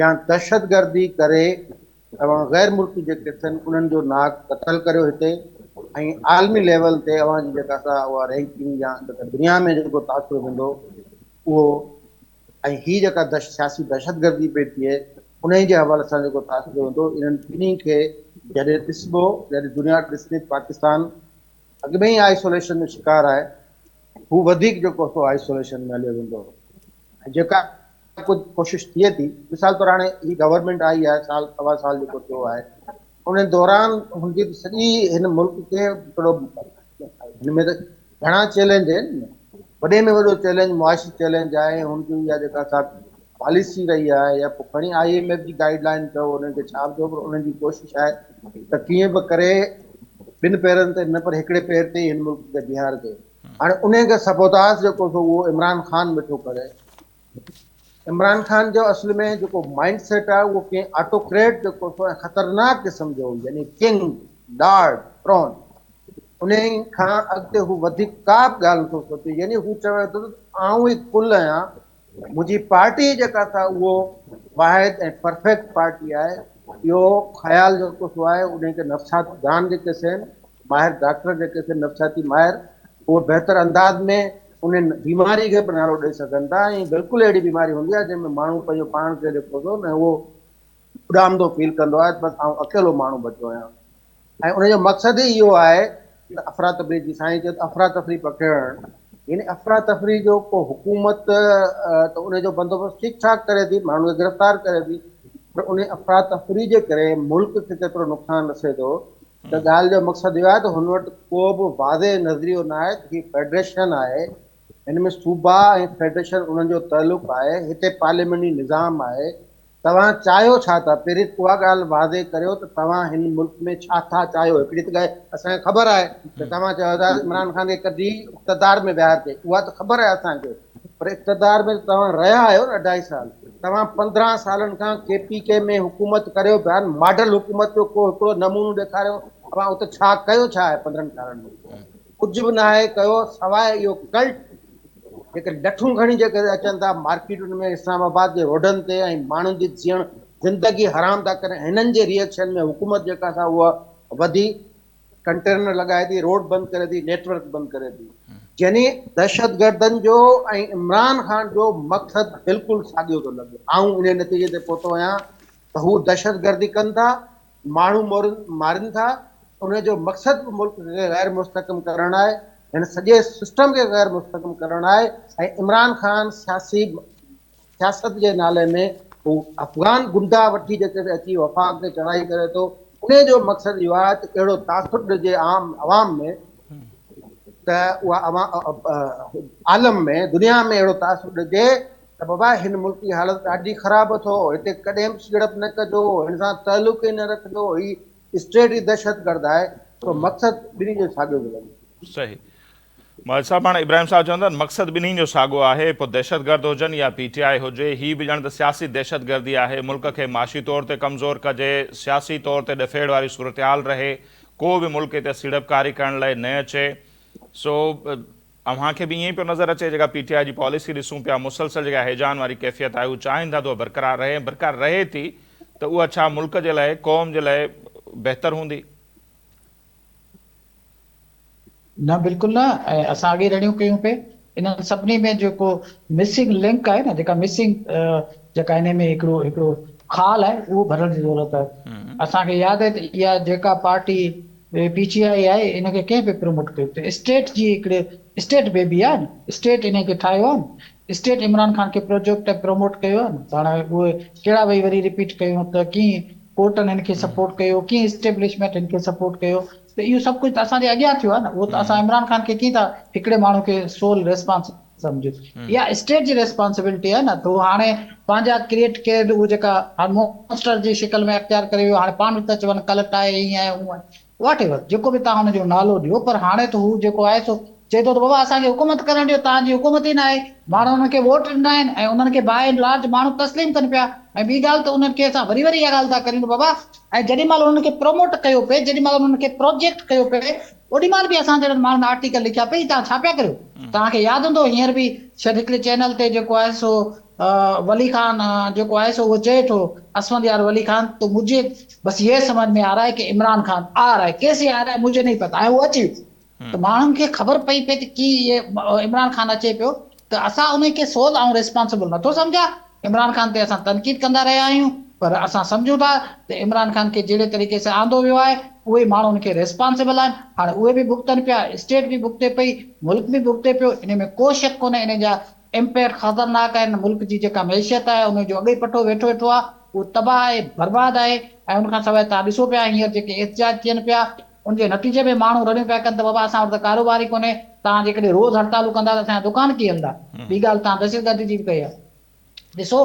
يا دهشتگردي ڪري اوهان غير ملڪي جيڪي ٿين انهن جو ناحق قتل ڪريو هتي ۽ عالمي ليول تي اوهان جي جيڪا سا اها رينڪنگ يا جيڪا دنيا ۾ جيڪو تاثر ويندو اهو ۽ هي جيڪا سياسي دهشتگردي پئي ٿئي انهي جي حوالي سان جيڪو تاثر هوندو انهن ٻنهي کي جڏهن ڏسبو جڏهن دنيا ڏسندي ته پاڪستان اڳ ۾ ئي آئسوليشن جو شڪار آهي هو وڌيڪ جيڪو سو آئسوليشن ۾ هليو ويندو ۽ جيڪا ڪجهه ڪوشش ٿئي ٿي مثال طور هاڻي هي گورنمينٽ آئي آهي سال سوا سال جيڪو ٿيو آهي ان دوران هن جي سڄي هن ملڪ کي هڪڙو هن ۾ ته گهڻا چئلينج آهن وڏي ۾ وڏو چئلينج معاشي چئلينج آهي هن جي اها جيڪا سا پاليسي رهي آهي يا پوء کڻي I M F جي گائيڊ لائن چئو انهن کي ڇا به چئو پر انهن جي ڪوشش آهي ته ڪيئن به ڪري ٻن پيرن تي نه پر هڪڙي پير تي ئي هن ملڪ کي بيهارجي هاڻي انهي کي سبوتاز جيڪو سو اهو عمران خان ويٺو ڪري عمران خان جو اصل ۾ جيڪو مائنڊ سيٽ آهي اهو ڪنهن آٽوڪريٽ جيڪو سو ۽ خطرناڪ قسم جو يعني ڪنگ لارڊ پرون انهي کان اڳتي هو وڌيڪ ڪا به ڳالهه نٿو سوچي يعني هو چوي ٿو ته آئون ئي ڪل آهيان منهنجي پارٽي جيڪا سا اهو واحد ۽ پرفيڪٽ پارٽي آهي اهو خيال جيڪو سو آهي انهي کي نفسيات دان جيڪي سين ماهر ڊاڪٽر جيڪي سين نفسياتي ماهر اهو بهتر انداز ۾ ان بيماري کي به نالو ڏئي سگهن ٿا ۽ بلڪل اهڙي بيماري هوندي آهي جنهن ۾ ماڻهو پنهنجو پاڻ کي جيڪو سو نه اهو اڏامندو فيل ڪندو آهي ته بس آئون اڪيلو ماڻهو بچيو آهيان ۽ ان جو مقصد ئي اهو آهي ته افراتفري جي سائين چيو ته افراتفري پکيڙڻ يعني افراتفري جو ڪو حڪومت ته ان جو بندوبست ٺيڪ ٺاڪ ڪري ٿي ماڻهن کي گرفتار ڪري ٿي پر ان افراتفري جي ڪري ملڪ کي ڪيترو نقصان رسي ٿو ته ڳالهه جو مقصد اهو آهي ته هن وٽ ڪو به واضح نظريو نه آهي ته هي فيڊريشن آهي هن ۾ صوبا ۽ فيڊريشن انهن جو تعلق آهي هتي پارلياماني نظام آهي توهان چاهيو ڇا ٿا؟ پهرين ته اها ڳالهه واضح ڪريو ته توهان هن ملڪ ۾ ڇا ٿا چاهيو؟ هڪڙي ته ڳالهه اسان کي خبر آهي ته توهان چاهيو ٿا عمران خان کي ڪڍي اقتدار ۾ ويهارجي، اها ته خبر آهي اسان کي، پر اقتدار ۾ ته توهان رهيا آهيو نه اڍائي سال، توهان 15 سالن کان ڪي پي ڪي ۾ حڪومت ڪريو پيا، ماڊل حڪومت جو ڪو هڪڙو نمونو ڏيکاريو، اوهان اتي ڇا ڪيو ڇا آهي 15 سالن ۾؟ ڪجهه به ناهي ڪيو سواء اهو ڪلٽ جيڪي لٺون کڻي جيڪي اچن ٿا مارڪيٽن ۾ اسلام آباد جي روڊن تي ۽ ماڻهن جي جيئڻ زندگي حرام ٿا ڪرين هنن جي ريئڪشن ۾ حڪومت جيڪا سا اها وڌي ڪنٽينر لڳائي ٿي روڊ بند ڪري ٿي نيٽ ورڪ بند ڪري ٿي يعني دهشتگردن جو ۽ عمران خان جو مقصد بلڪل ساڳيو ٿو لڳي آئون ان نتيجي تي پهتو آهيان ته هو دهشتگردي ڪن ٿا ماڻهو مارين ٿا، ان جو مقصد به ملڪ کي غير مستحڪم ڪرڻ آهي، هن سڄي سسٽم کي غير مستحڪم ڪرڻ آهي ۽ عمران خان سياسي سياست جي نالي ۾ هو افغان گنڊا وٺي جيڪي اچي وفاق تي چڙهائي ڪري ٿو، ان جو مقصد اهو آهي ته اهڙو تاثر ڏجي عام عوام ۾ ته اها عالم ۾ دنيا ۾ اهڙو تاثر ڏجي ته بابا هن ملڪ جي حالت ڏاڍي خراب اٿو، هتي ڪڏهن به سيڙپ نه ڪجو، هن سان تعلق ئي نه رکجو، هي اسٽيٽ ئي دهشتگرد آهي، سو مقصد ٻنهي جو ساڳيو ٿو لڳي. صحيح. معز صاحب هاڻي ابراهيم صاحب چون ٿا ته مقصد ٻنهي جو ساڳو آهي پوء دهشتگرد هجن يا پي ٽي آء هجي هي به ڄڻ ته سياسي دهشتگردي آهي ملڪ کي معاشي طور تي ڪمزور ڪجي سياسي طور تي ڏڦيڙ واري صورتحال رهي ڪو به ملڪ هتي سيڙپڪاري ڪرڻ لاء نه اچي سو اوهان کي به ائين ئي پيو نظر اچي جيڪا پي ٽي آء جي پاليسي ڏسون پيا مسلسل جيڪا هيجان واري ڪيفيت آهي هو چاهين ٿا ته اها برقرار رهي ۽ برقرار رهي ٿي ته اها ڇا ملڪ جي لاء قوم جي لاء بهتر هوندي؟ نه بلڪل نه ۽ اسان اڳي رڙيون ڪيون پئي انهن سڀني ۾ جيڪو مسنگ لنڪ آهي نه جيڪا مسنگ جيڪا انهي ۾ هڪڙو هڪڙو خال آهي اهو ڀرڻ جي ضرورت آهي اسان کي ياد آهي ته اها جيڪا پارٽي پي ٽي آء آهي ان کي ڪنهن پئي پروموٽ ڪيو ته اسٽيٽ جي هڪڙي اسٽيٽ بيبي آهي نه اسٽيٽ انهي کي ٺاهيو آهي نه اسٽيٽ عمران خان کي پروجيڪٽ ۽ پروموٽ ڪيو آهي نه ته هاڻي اهي ڪهڙا وئي وري رپيٽ ڪيون ته ڪيئن ڪورٽن هن کي سپورٽ ڪيو ڪيئن اسٽيبلشمينٽ هن کي سپورٽ ڪيو ته اهو سڀ ڪجهه ته اسان جي اڳيان ٿيو آهي نه اهو ته اسان عمران خان کي ڪيئن ٿا هڪڙي ماڻهو کي سول ريسپانس سمجهون اها اسٽيٽ جي ريسپانسبلٽي آهي نه ته هو هاڻي پنهنجا ڪريئيٽ ڪيل اهو جيڪا هاڻي مونسٽر جي شڪل ۾ اختيار ڪري ويو هاڻي پاڻ ٿا چون ڪلٽ آهي هيئن آهي هونئن آهي واٽ ايور جيڪو به توهان ان جو نالو ڏيو پر هاڻي ته هو جيڪو آهي سو چئي ٿو ته بابا اسان کي حڪومت ڪرڻ ڏيو توهان جي حڪومت ئي ناهي ماڻهن انهن کي ووٽ ڏنا آهن ۽ انهن کي باء اينڊ لارج ماڻهو تسليم ڪن پيا ۽ ٻي ڳالهه ته انهن کي اسان وري وري اها ڳالهه ٿا ڪريون ته بابا ۽ جيڏي مهل انهن کي پروموٽ ڪيو پئي جيڏي مهل انهن کي پروجيڪٽ ڪيو پئي اوڏي مهل به اسان جهڙن ماڻهن آرٽيڪل لکيا پئي توهان ڇا پيا ڪريو توهان کي ياد هوندو هينئر به شايد هڪڙي چينل تي جيڪو آهي سو ولي خان جيڪو آهي سو اهو چئي ٿو اسفند يار ولي خان تو مجهي بس يه سمجھ ۾ آ رها هي ڪي عمران خان آ رها هي ڪيسي آ رها هي مجهي نهي پتا ۽ هو اچي ويو ته ماڻهن کي خبر پئي پئي ته ڪي عمران خان اچي پيو ته اسان انهي کي سول آئون ريسپانسبل نٿو سمجهان عمران خان تي اسان تنقيد ڪندا رهيا آهيون پر اسان سمجهون ٿا ته عمران خان کي جهڙي طريقي سان آندو ويو آهي اهي ماڻهو ان کي ريسپانسبل آهن هاڻي اهي به ڀڳتن پيا اسٽيٽ به ڀڳتي پئي ملڪ به ڀڳتي پيو انهي ۾ ڪو شڪ ڪونهي انهي جا امپيڪٽ خطرناڪ آهن ملڪ جي جيڪا معيشت آهي انهي جو اڳ ئي پٺو ويٺو ويٺو آهي اهو تباهه آهي برباد آهي ۽ ان کان سواء توهان ڏسو پيا هينئر جيڪي احتجاج ٿين پيا ان جي نتيجي ۾ ماڻهو رڙيون پيا ڪن ته بابا اسان وٽ ته ڪاروبار ئي ڪونهي، توهان جيڪڏهن روز هڙتالون ڪندا ته اسان جا دڪان ڪيئن هلندا؟ ٻي ڳالهه توهان دهشتگردي جي به ڪئي آهي. ڏسو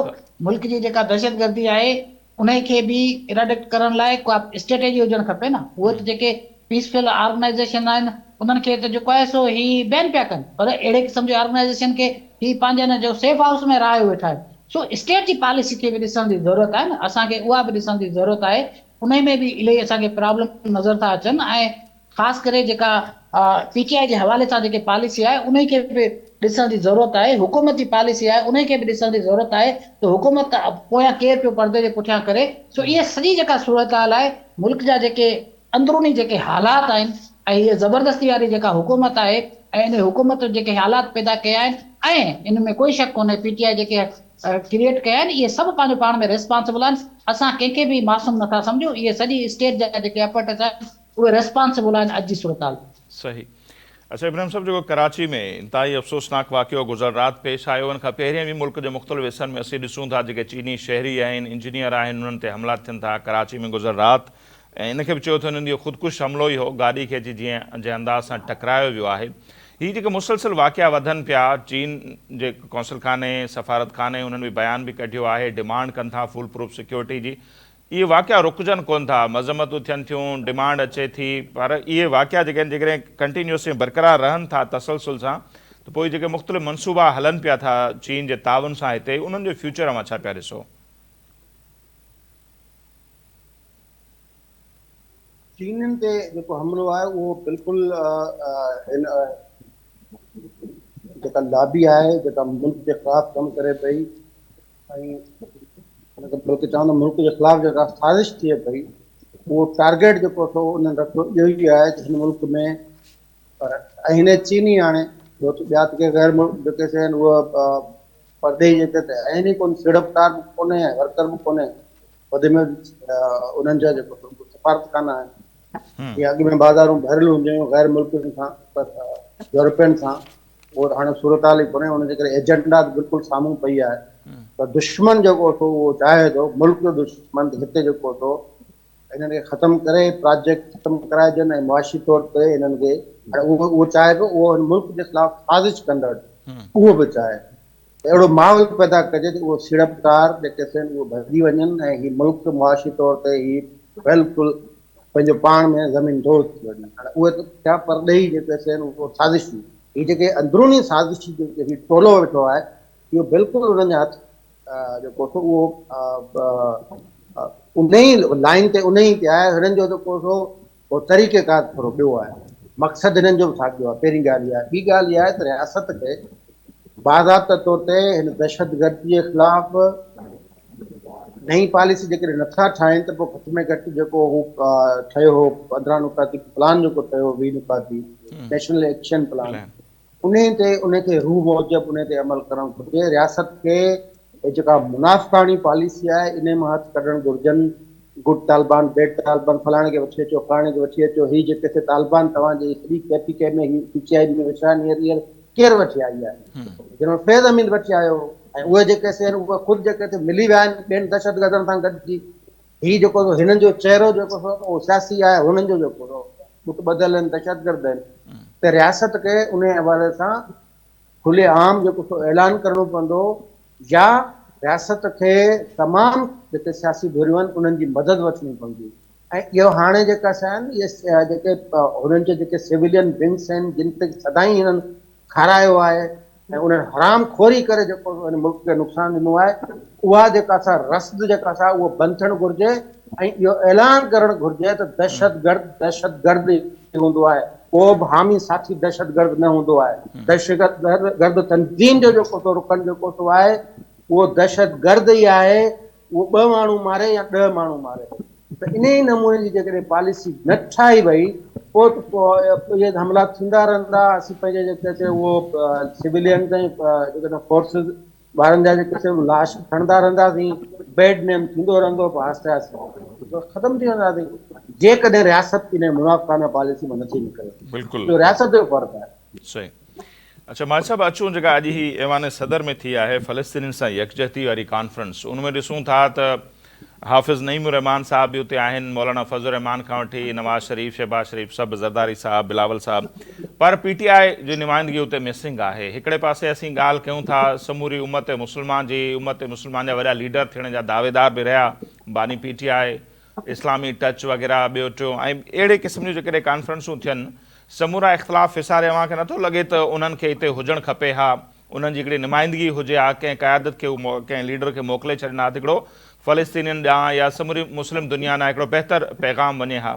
ملڪ جي جيڪا دهشتگردي آهي انهي کي به اريڊڪٽ ڪرڻ لاء ڪا اسٽريٽجي هجڻ کپي نه. اهي ته جيڪي پيسفل آرگنائيزيشن آهن انهن کي ته جيڪو آهي سو هي بين پيا ڪن پر اهڙي قسم جي آرگنائيزيشن کي هي پنهنجي ان جو سيف هائوس ۾ رهايو ويٺا آهن. سو اسٽيٽ جي پاليسي کي به ڏسڻ جي ضرورت آهي نه اسان کي اها به ڏسڻ جي ضرورت آهي انهي ۾ به الهي اسان کي پرابلم نظر ٿا اچن ۽ خاص ڪري جيڪا پي ٽي آء جي حوالي سان جيڪي پاليسي آهي انهي کي به ڏسڻ جي ضرورت آهي حڪومت جي پاليسي آهي انهي کي به ڏسڻ جي ضرورت آهي ته حڪومت پويان ڪير پيو پردي جي پٺيان ڪري سو اهي سڄي جيڪا صورتحال آهي ملڪ جا جيڪي اندروني جيڪي حالات آهن ۽ هيء زبردستي واري جيڪا حڪومت آهي ۽ انهي حڪومت جيڪي حالات پيدا ڪيا آهن ۽ ان ۾ ڪوئي شڪ ڪونهي پي ٽي آء جيڪي ڪريئيٽ ڪيا آهن اهي سڀ پنهنجو پاڻ ۾ ريسپانسبل آهن اسان ڪنهن کي به معصوم نٿا سمجهون اهي سڄي اسٽيٽ جا جيڪي اپرٽس آهن اهي ريسپانسبل آهن اڄ جي صورتحال ۾. صحيح اڇا ابراهيم صاحب جيڪو ڪراچي ۾ انتهائي افسوسناڪ واقعو گذريل رات پيش آيو ان کان پهرين به ملڪ جي مختلف حصن ۾ اسين ڏسون ٿا جيڪي چيني شهري آهن انجنيئر آهن انهن تي حملا ٿين ٿا ڪراچي ۾ گذريل رات ۽ ان کي به چيو ٿو وڃي ته اهو خودڪش حملو ئي هو، گاڏي کي اچي جيئن جنهن انداز سان ٽڪرايو ويو آهي. هي جيڪي مسلسل واقعا وڌن پيا، چين جي قونصل خاني، سفارت خاني انهن به بيان به ڪڍيو آهي، ڊمانڊ ڪن ٿا فول پروف سيڪيورٽي جي، اهي واقعا رڪجن ڪونه ٿا، مذمتون ٿين ٿيون، ڊمانڊ اچي ٿي، پر اهي واقعا جيڪي آهن جيڪڏهن ڪنٽينيوس ائين برقرار رهن ٿا تسلسل سان ته پوء جيڪي مختلف منصوبا هلن پيا ٿا چين جي تعاون سان هتي انهن جو فيوچر اوهان ڇا پيا ڏسو؟ چينين تي جيڪو حملو آهي اهو بلڪل هن جيڪا لابي آهي جيڪا ملڪ جي خلاف ڪم ڪري پئي ۽ بلڪه چوان ته ملڪ جي خلاف جيڪا سازش ٿئي پئي اهو ٽارگيٽ جيڪو اٿو انهن رکيو اهو ئي آهي ته هن ملڪ ۾ پر ۽ هن چيني آڻي ٻيو ته ٻيا ته ڪي غير ملڪ جيڪي سي آهن اهي پرڏيهي جيڪي ته آهن ئي ڪونه سيڙپڪار به ڪونهي ۽ ورڪر به ڪونهي وڌ ۾ وڌ انهن جا جيڪو سفارتخانا آهن جيئن اڳ ۾ بازارون ڀريل هونديون هيون غير ملڪين سان پر يورپين سان اهو ته هاڻي صورتحال ئي ڪونهي ان جي ڪري ايجنڊا ته بلڪل سامهون پئي آهي ته دشمن جيڪو سو اهو چاهي ٿو ملڪ جو دشمن ته هتي جيڪو سو انهن کي ختم ڪري پراجيڪٽ ختم ڪرائجن ۽ معاشي طور تي انهن کي هاڻي اهو اهو چاهي پيو اهو هن ملڪ جي خلاف سازش ڪندڙ اهو به چاهي ته اهڙو ماحول پيدا ڪجي ته اهو سيڙپڪار جيڪي سين اهو ڀڄي وڃن ۽ هي ملڪ معاشي طور تي هي بلڪل پنهنجو پاڻ ۾ زمين دوز ٿي وڃن هاڻي اهي ته ٿيا پرڏيهي جيڪي سين اهو سازشي. هي جيڪي اندروني سازشي جيڪي هي ٽولو ويٺو آهي اهو بلڪل انهن جا هٿ جيڪو سو اهو ان ئي لائن تي ان ئي تي آهي. هنن جو جيڪو سو اهو طريقيڪار ٿورو ٻيو آهي، مقصد هنن جو به ساڳيو آهي. پهرين ڳالهه اها آهي. ٻي ڳالهه اها آهي ته رياست کي باضابطه طور تي هن دهشتگردي جي خلاف نئين پاليسي جيڪڏهن نٿا ٺاهين ته پوء گهٽ ۾ گهٽ جيڪو هو ٺهيو هو 15 نقاطي پلان جيڪو ٺهيو هو 20 نقاطي نيشنل ايڪشن پلان انهي تي انهي کي روح موجب انهي تي عمل ڪرڻ گهرجي. رياست کي جيڪا منافقاڻي پاليسي آهي انهي مان هٿ ڪڍڻ گهرجن. گڊ طالبان بيڊ طالبان فلاڻي کي وٺي اچو فلاڻي کي وٺي اچو هي جيڪي سي طالبان توهان جي سڄي ڪي پي ڪي ۾ هي پي ٽي آء ۾ ويٺا آهن هينئر هينئر ڪير وٺي آئي آهي؟ جنرل فيض حميد وٺي آيو هو ۽ اهي جيڪي سي آهن اهي خود جيڪي سي ملي ويا آهن ٻين دهشتگردن سان گڏجي. هي جيڪو سو هنن جو چهرو جيڪو سو اهو سياسي آهي هنن جو جيڪو سو ٻٽ ٻڌل آهن دهشتگرد آهن ته رياست کي انهي حوالي سان کلي عام جيڪو سو اعلان ڪرڻو پوندو يا رياست کي تمام جيڪي سياسي ڌريون آهن انهن جي مدد وٺڻي پوندي ۽ اهو هاڻي جيڪا سي آهن اهي جيڪي هنن جي جيڪي سويلين ونگس آهن جن تي سدائين هنن کارايو آهي ۽ انهن حرام خوري ڪري جيڪو هن ملڪ کي نقصان ڏنو آهي اها جيڪا سا رسد جيڪا سا اهو بند ٿيڻ گهرجي ۽ اهو اعلان ڪرڻ گهرجي ته دهشتگرد دهشتگرد ئي هوندو آهي ڪو به حامي ساٿي دهشتگرد نه هوندو آهي دهشتگرد تنظيم جو جيڪو سو رڪن جيڪو سو آهي اهو دهشتگرد ئي آهي اهو ٻه ماڻهو ماري يا ڏهه ماڻهو ماري ته انهي نموني جي جيڪڏهن پاليسي نه ٺاهي وئي پوء ته پوء اهي حملا ٿيندا رهندا اسين پنهنجي جيڪي سي اهو سويلينز ۽ جيڪڏهن فورسز وارن جا جيڪي سي لاش کڻندا رهنداسين بيڊ نيم ٿيندو رهندو پوء آهستي آهستي ختم ٿي وينداسين جيڪڏهن رياست انهي منافقانه پاليسي مان نٿي نڪري بلڪل اهو رياست جو فرض آهي. صحيح اڇا ماجد صاحب اچون جيڪا اڄ هي ايوان صدر ۾ ٿي آهي فلسطينين سان يڪجهتي واري ڪانفرنس ان ۾ ڏسون ٿا ته حافظ نعيم الرحمان صاحب به اتي آهن مولانا فضل الرحمان کان وٺي نواز شريف شهباز شريف سڀ زرداري صاحب بلاول صاحب پر پي ٽي آء جي نمائندگي اتي مسنگ آهي هڪڙي پاسي اسين ڳالهه ڪيون ٿا سموري امت مسلمان جي امت مسلمان جا وڏا ليڊر ٿيڻ جا دعويدار به رهيا باني پي ٽي آء اسلامي ٽچ وغيره ٻيو ٽيون ۽ اهڙي قسم جون جيڪڏهن ڪانفرنسون ٿين سمورا اختلاف وساري اوهان کي نٿو لڳي ته انهن کي اتي هجڻ کپي ها انهن جي هڪڙي نمائندگي هجي ها ڪنهن قيادت کي هو ڪنهن ليڊر کي موڪلي ڇڏين ها ته هڪڙو فلسطينين ڏانهن يا سموري مسلم دنيا ڏانهن هڪڙو بهتر پيغام وڃي ها.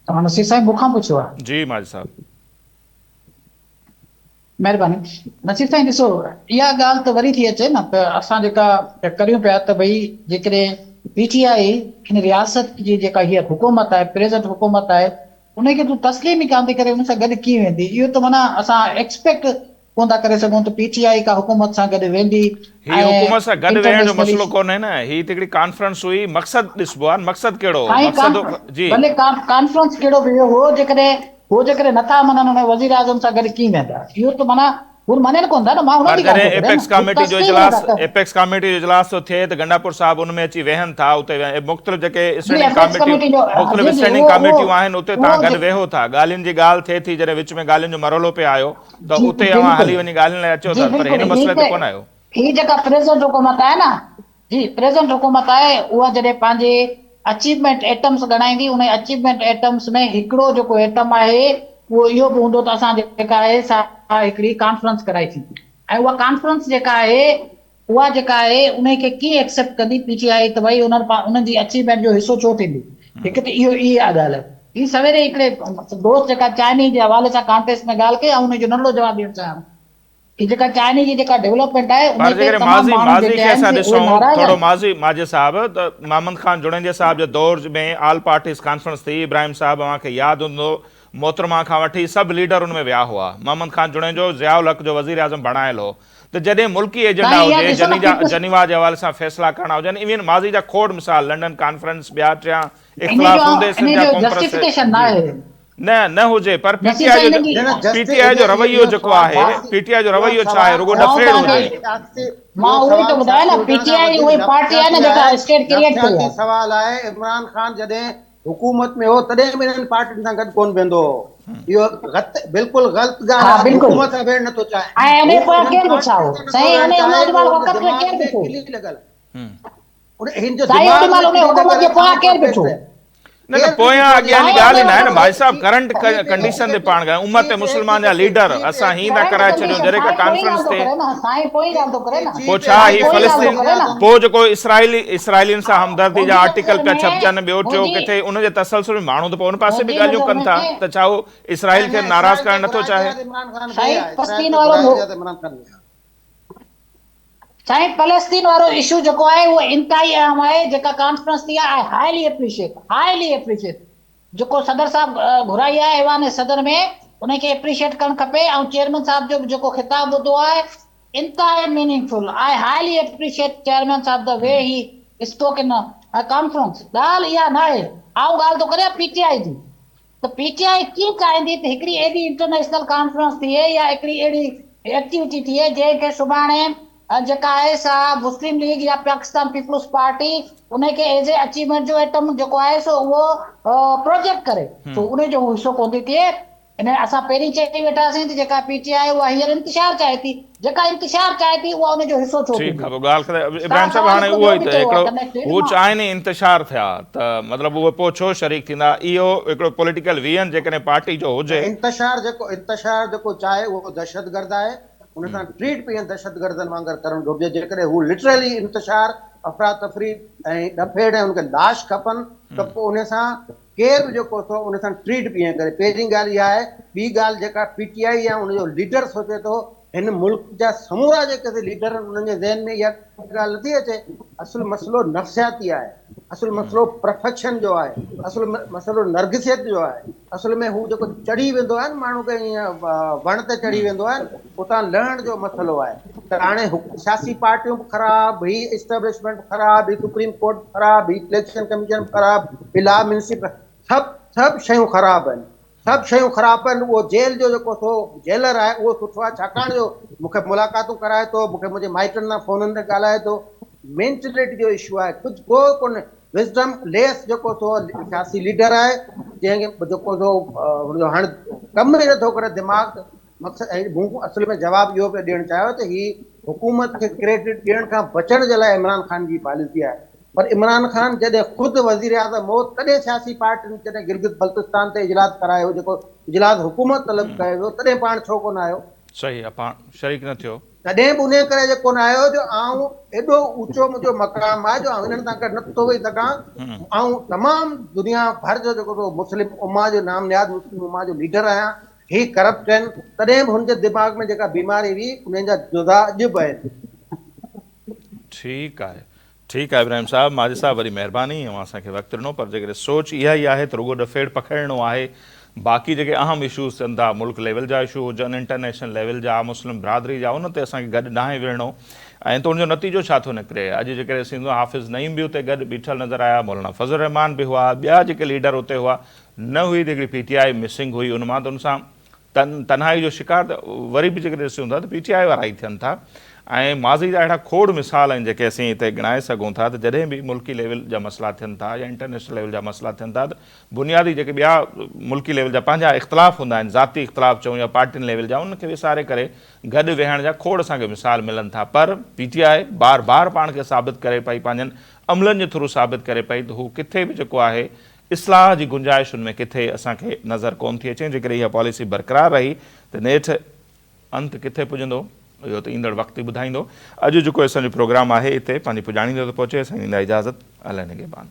توهان نصير صاحب مون کان پڇيو آهي. جي ماجد صاحب. مهرباني نصير سائين ڏسو اها ڳالهه ته وري ٿي اچي نه ته اسان جيڪا ڪريون پيا ته ڀئي جيڪڏهن پي ٽي آء هن رياست جي جيڪا هيء حڪومت آهي پريزنٽ حڪومت آهي ان کي تون تسليم ئي ڪانه ٿي ڪري ان سان گڏ ڪيئن ويندي اهو ته معنيٰ اسان ايڪسپيڪٽ ڪونه ٿا ڪري سگهون ته پي ٽي آء ڪا حڪومت سان گڏ ويندي هي حڪومت سان گڏ ويهڻ جو مسئلو ڪونهي نه هي ته هڪڙي ڪانفرنس هئي مقصد ڏسبو آهي مقصد ڪهڙو هو مقصد جي ڀلي ڪانفرنس ڪهڙو به هو جيڪڏهن هو جيڪڏهن نٿا مڃن ان وزيراعظم سان گڏ ڪيئن ويندا؟ اهو ته معنيٰ هو مڃن ڪونه ٿا نه مان انهن پر جي ڳالهه جڏهن ٿو ڪريان ايپيڪس نه هو ڪاميٽي جو تسليم اجلاس نٿا ڪن. ايپيڪس ڪاميٽي جو اجلاس ٿو ٿئي ته گنڊاپور صاحب ان ۾ اچي ويهن ٿا اتي مختلف جيڪي جي اسٽينڊنگ ايپيڪس ڪاميٽيون ڪميٽي جو مختلف جي جي اسٽينڊنگ اهو اهو ڪاميٽيون آهن اتي اهو توهان گڏ ويهو ٿا ڳالهين جي ڳالهه ٿئي ٿي جڏهن وچ ۾ ڳالهين جو مرحلو پئي آيو ته جي اتي اوهان بلڪل هلي وڃي ڳالهين لاء اچو جي ٿا پر بلڪل هن هي مسئلي تي ته ڪونه آيو. هي جيڪا پريزنٽ حڪومت آهي نه جي پريزنٽ حڪومت آهي اها جڏهن پنهنجي اچيومينٽ ايٽمس ڳڻائيندي انهي اچيومينٽ ايٽمس ۾ هڪڙو جيڪو ايٽم آهي اهو اهو به هوندو ته اسان جيڪا آهي سا هڪڙي ڪانفرنس ڪرائي ٿي ۽ اها ڪانفرنس جيڪا آهي اها جيڪا آهي انهي کي ڪيئن ايڪسيپٽ ڪندي پي ٽي آء ته ڀئي انهن انهن جي اچيومينٽ جو حصو ڇو ٿيندي هڪ ته اهو اها ڳالهه هي سويري هڪڙي دوست جيڪا چائني جي حوالي سان ڪانٽيسٽ ۾ ڳالهه ڪئي آئون انهي جو ننڍڙو جواب ڏيڻ چاهيان هي جيڪا چائني جي جيڪا ڊولپمينٽ آهي پر انهي تي جيڪڏهن تمام ماضي ماڻهو ماضي جيڪي کي آهن اسان سي اهي ڏسون ناراض ٿورو آهن. ماضي ماجد صاحب ته محمد خان جوڻيجي صاحب جي دور ۾ آل پارٽيز ڪانفرنس ٿي ابراهيم صاحب اوهان کي ياد هوندو محترمه کان وٺي سڀ ليڊر ان ۾ ويا هئا محمد خان جوڻيجو ضياء الحق جو وزير اعظم بڻايل هو ته جڏهن ملڪي ايجنڊا سائين اها هجي ڏسو نه جنيجا پيپلز جنيوا جي حوالي سان فيصلا ڪرڻا هجن ايون ماضي جا کوڙ مثال لنڊن ڪانفرنس ٻيا ٽيان انهي اختلاف جو هوندي انهي سنڌ جا جو قومپرست جسٽيفڪيشن جي ناهي. نه نه هجي پر پي ٽي نصير آء سائين جو انهن جي نه نه پي جسٽ ٽي آء جو اهو رويو اهو جيڪو سوال آهي پي ٽي آء جو اهو رويو ڇا آهي سوال رڳو آئون ڏڦيڙ توهان هجي. کي اهو مان اهو ئي سوال ٿو ٻڌايان سياسي نه پي هجڻ ٽي کان آء وڌيڪ اها ئي پارٽي آهي نه نفسياتي جيڪا آهي اسٽيٽ ڪريئيٽ ڪئي نفسياتي آهي. سوال آهي عمران خان جڏهن حڪومت ۾ هو تڏهن به انهن پارٽين سان گڏ ڪونه ويندو هو اهو غلط بلڪل غلط ڳالهه ها آهي بلڪل حڪومت سان ويهڻ نٿو چاهي ۽ هو انهي پويان انهن ڪير ويٺا پارٽين هو سان نٿو سائين ويهڻ انهي ان چاهي اوڏي مهل اهو وقت ۾ دماغ ڪير ۾ ويٺو ڪلي لڳل هن جو سائين اوڏي دماغ مهل ۾ انهي ڪلي حڪومت لڳل جي آهي پويان ٿاٽ ڪير پروسيس ويٺو. آهي. نه نه پويان اڳيان جي ڳالهه ئي ناهي نه ڀائي صاحب ڪرنٽ ڪنڊيشن تي پاڻ ڳالهايون امت مسلمان جا ليڊر اسان هين ٿا ڪرائي ڇڏيون جڏهن ڪا ڪانفرنس ٿئي پوء ڇا هي فلسطين پوء جيڪو اسرائيلي اسرائيلين سان همدردي جا آرٽيڪل پيا ڇپجن ٻيو ٽيو ڪٿي ان جي تسلسل ۾ ماڻهو ته پوء ان پاسي به ڳالهيون ڪن ٿا ته ڇا هو اسرائيل کي ناراض ڪرڻ نٿو چاهي. سائين فلسطين وارو اشو جيڪو آهي اهو انتهائي اهم آهي جيڪا ڪانفرنس ٿي آهي I highly appreciate highly appreciate جيڪو صدر صاحب گهرائي آهي ايوان صدر ۾ ان کي اپريشيٽ ڪرڻ کپي ۽ چيئرمين صاحب جو به جيڪو خطاب ٻڌو آهي انتهائي meaningful I highly appreciate chairman صاحب the way he spoke in conference ڳالهه اها ناهي آئون ڳالهه ٿو ڪريان پي ٽي آء جي ته پي ٽي آء ڪيئن چاهيندي ته هڪڙي ايڏي انٽرنيشنل ڪانفرنس ٿئي يا هڪڙي اهڙي ايڪٽيوٽي ٿئي جنهن کي سڀاڻي جيڪا آهي سا مسلم ليگ يا پاڪستان پيپلز پارٽي ان کي ايز اي اچيومينٽ جو ايٽم جيڪو آهي سو اهو پروجيڪٽ ڪري سو ان جو هو حصو ڪونه ٿي ٿئي. ان اسان پهرين چئي ويٺاسين ته جيڪا پي ٽي آء اها هينئر انتشار چاهي ٿي جيڪا انتشار چاهي ٿي اها ان جو حصو ڇو ٺيڪ ٿيندي؟ آ پوء ڳالهه ختم توهان ابراهيم صاحب سوال هاڻي هڪڙو اهو ٻيو ئي به ته چيو آ هڪڙو ڪنيڪٽيڊ هو مان چاهين ئي انتشار ٿيا ته مطلب اهي پوء ڇو شريڪ ٿيندا اهو هڪڙو پوليٽيڪل ويئن جيڪڏهن پارٽي جو نه هجي. انتشار جيڪو انتشار جيڪو چاهي اهو دهشتگرد آهي ان سان ٽريٽ به ائين دهشتگردن وانگر ڪرڻ گهرجي جيڪڏهن هو لٽرلي انتشار افراتفري ۽ ڏڦيڙ ۽ ان کي لاش کپن ته پوء ان سان ڪير به جيڪو سو ان سان ٽريٽ به ائين ڪري پهرين ڳالهه اها آهي ٻي ڳالهه جيڪا پي ٽي آء يا ان جو ليڊر سوچي ٿو هن ملڪ جا سمورا جيڪي سي ليڊر آهن انهن جي ذهن ۾ اها ڳالهه نٿي اچي اصل مسئلو نفسياتي آهي اصل مسئلو پرفيڪشن جو آهي اصل مسئلو نرگسيت جو آهي اصل ۾ هو جيڪو چڙهي ويندو آهي نه ماڻهو ڪنهن ائين وڻ تي چڙهي ويندو آهي نه اتان لهڻ جو مسئلو آهي ته هاڻي سياسي پارٽيون به خراب، هي اسٽيبلشمينٽ به خراب، هي سپريم ڪورٽ به خراب، هي اليڪشن ڪميشن به خراب، هي لا منسٽري به سڀ سڀ شيون خراب آهن، سڀ شيون خراب آهن، اهو جيل جو جيڪو سو جيلر آهي اهو سٺو آهي ڇاڪاڻ جو مون کي ملاقاتون ڪرائي ٿو، مون کي منهنجي مائٽن سان فونن تي ڳالهائي ٿو، مينٽلٽي جو اشو آهي ڪجهه ڪو ڪونهي وزڊم ليس جيڪو سو سياسي ليڊر آهي جنهن کي جيڪو سو هن جو هاڻ ڪم ئي نٿو ڪري دماغ مقصد ۽ مون اصل ۾ جواب اهو پيو ڏيڻ چاهيو ته هي حڪومت کي ڪريڊٽ ڏيڻ کان بچڻ جي لاء عمران خان جي پاليسي آهي پر عمران خان جڏهن خود وزيراعظم هو تڏهن سياسي پارٽين جڏهن گلگت بلتستان تي اجلاس ڪرايو جيڪو اجلاس حڪومت طلب ڪيو ويو تڏهن پاڻ ڇو ڪونه آيو؟ صحيح آ پاڻ شريڪ نه ٿيو. تڏهن به انهيء ڪري جو ڪونه آيو جو آئون ايڏو اوچو منهنجو مقام آهي جو آئون هنن سان گڏ نه ٿو ويهي سگهان. آئون تمام دنيا ڀر جو جيڪو سو مسلم امه جو نام نهاد مسلم امه جو ليڊر آهيان. هي ڪرپٽ آهن. تڏهن به هن جي دماغ ۾ جيڪا بيماري هئي انهن جا جزا اڄ به آهن. ٺيڪ آهي ٺيڪ آهي ابراهيم صاحب ماجد صاحب وڏي مهرباني اوهان اسان کي وقت ڏنو پر جيڪڏهن سوچ اها ئي آهي ته رڳو ڏڦيڙ پکيڙڻو آهي باقي جيڪي اهم اشوز ٿين ٿا ملڪ ليول جا اشو هجن انٽرنيشنل ليول جا مسلم برادري جا ان تي اسان کي گڏ ناهي ويهڻو ۽ ته ان جو نتيجو ڇا ٿو نڪري اڄ جيڪڏهن اسين حافظ نعيم به اتي گڏ بيٺل نظر آيا مولانا فضل الرحمان به هئا ٻيا جيڪي ليڊر اتي هئا نه هئي ته هڪڙي پي ٽي آء مسنگ هئي ان مان ته ان سان تنهائي جو شڪار ته وري به جيڪڏهن ڏسون ٿا ته پي ٽي آء وارا ئي ٿين ٿا ۽ ماضي جا اهڙا کوڙ مثال آهن جيڪي اسين هتي ڳڻائي سگهون ٿا ته جڏهن به ملڪي ليول جا مسئلا ٿين ٿا يا انٽرنيشنل ليول جا مسئلا ٿين ٿا ته بنيادي جيڪي ٻيا ملڪي ليول جا پنهنجا اختلاف هوندا آهن ذاتي اختلاف چئون يا پارٽين ليول جا انهن کي وساري ڪري گڏ ويهڻ جا کوڙ اسان کي مثال ملن ٿا پر پي ٽي آء بار بار پاڻ کي ثابت ڪري پئي پنهنجن عملن جي ٿرو ثابت ڪري پئي ته هو ڪٿي به جيڪو آهي اصلاح جي گنجائش ان ۾ ڪٿي اسان کي نظر ڪونه ٿي اچي، جيڪڏهن اها پاليسي برقرار رهي ته نيٺ انت ڪٿي پڄندو اهو ته ايندڙ وقت ئي ٻڌائيندو. اڄ جيڪو اسان جو پروگرام آهي اتي پنهنجي پڄاڻي تي ٿو پهچي، اسان کي ڏيندا اجازت، الله نگهبان.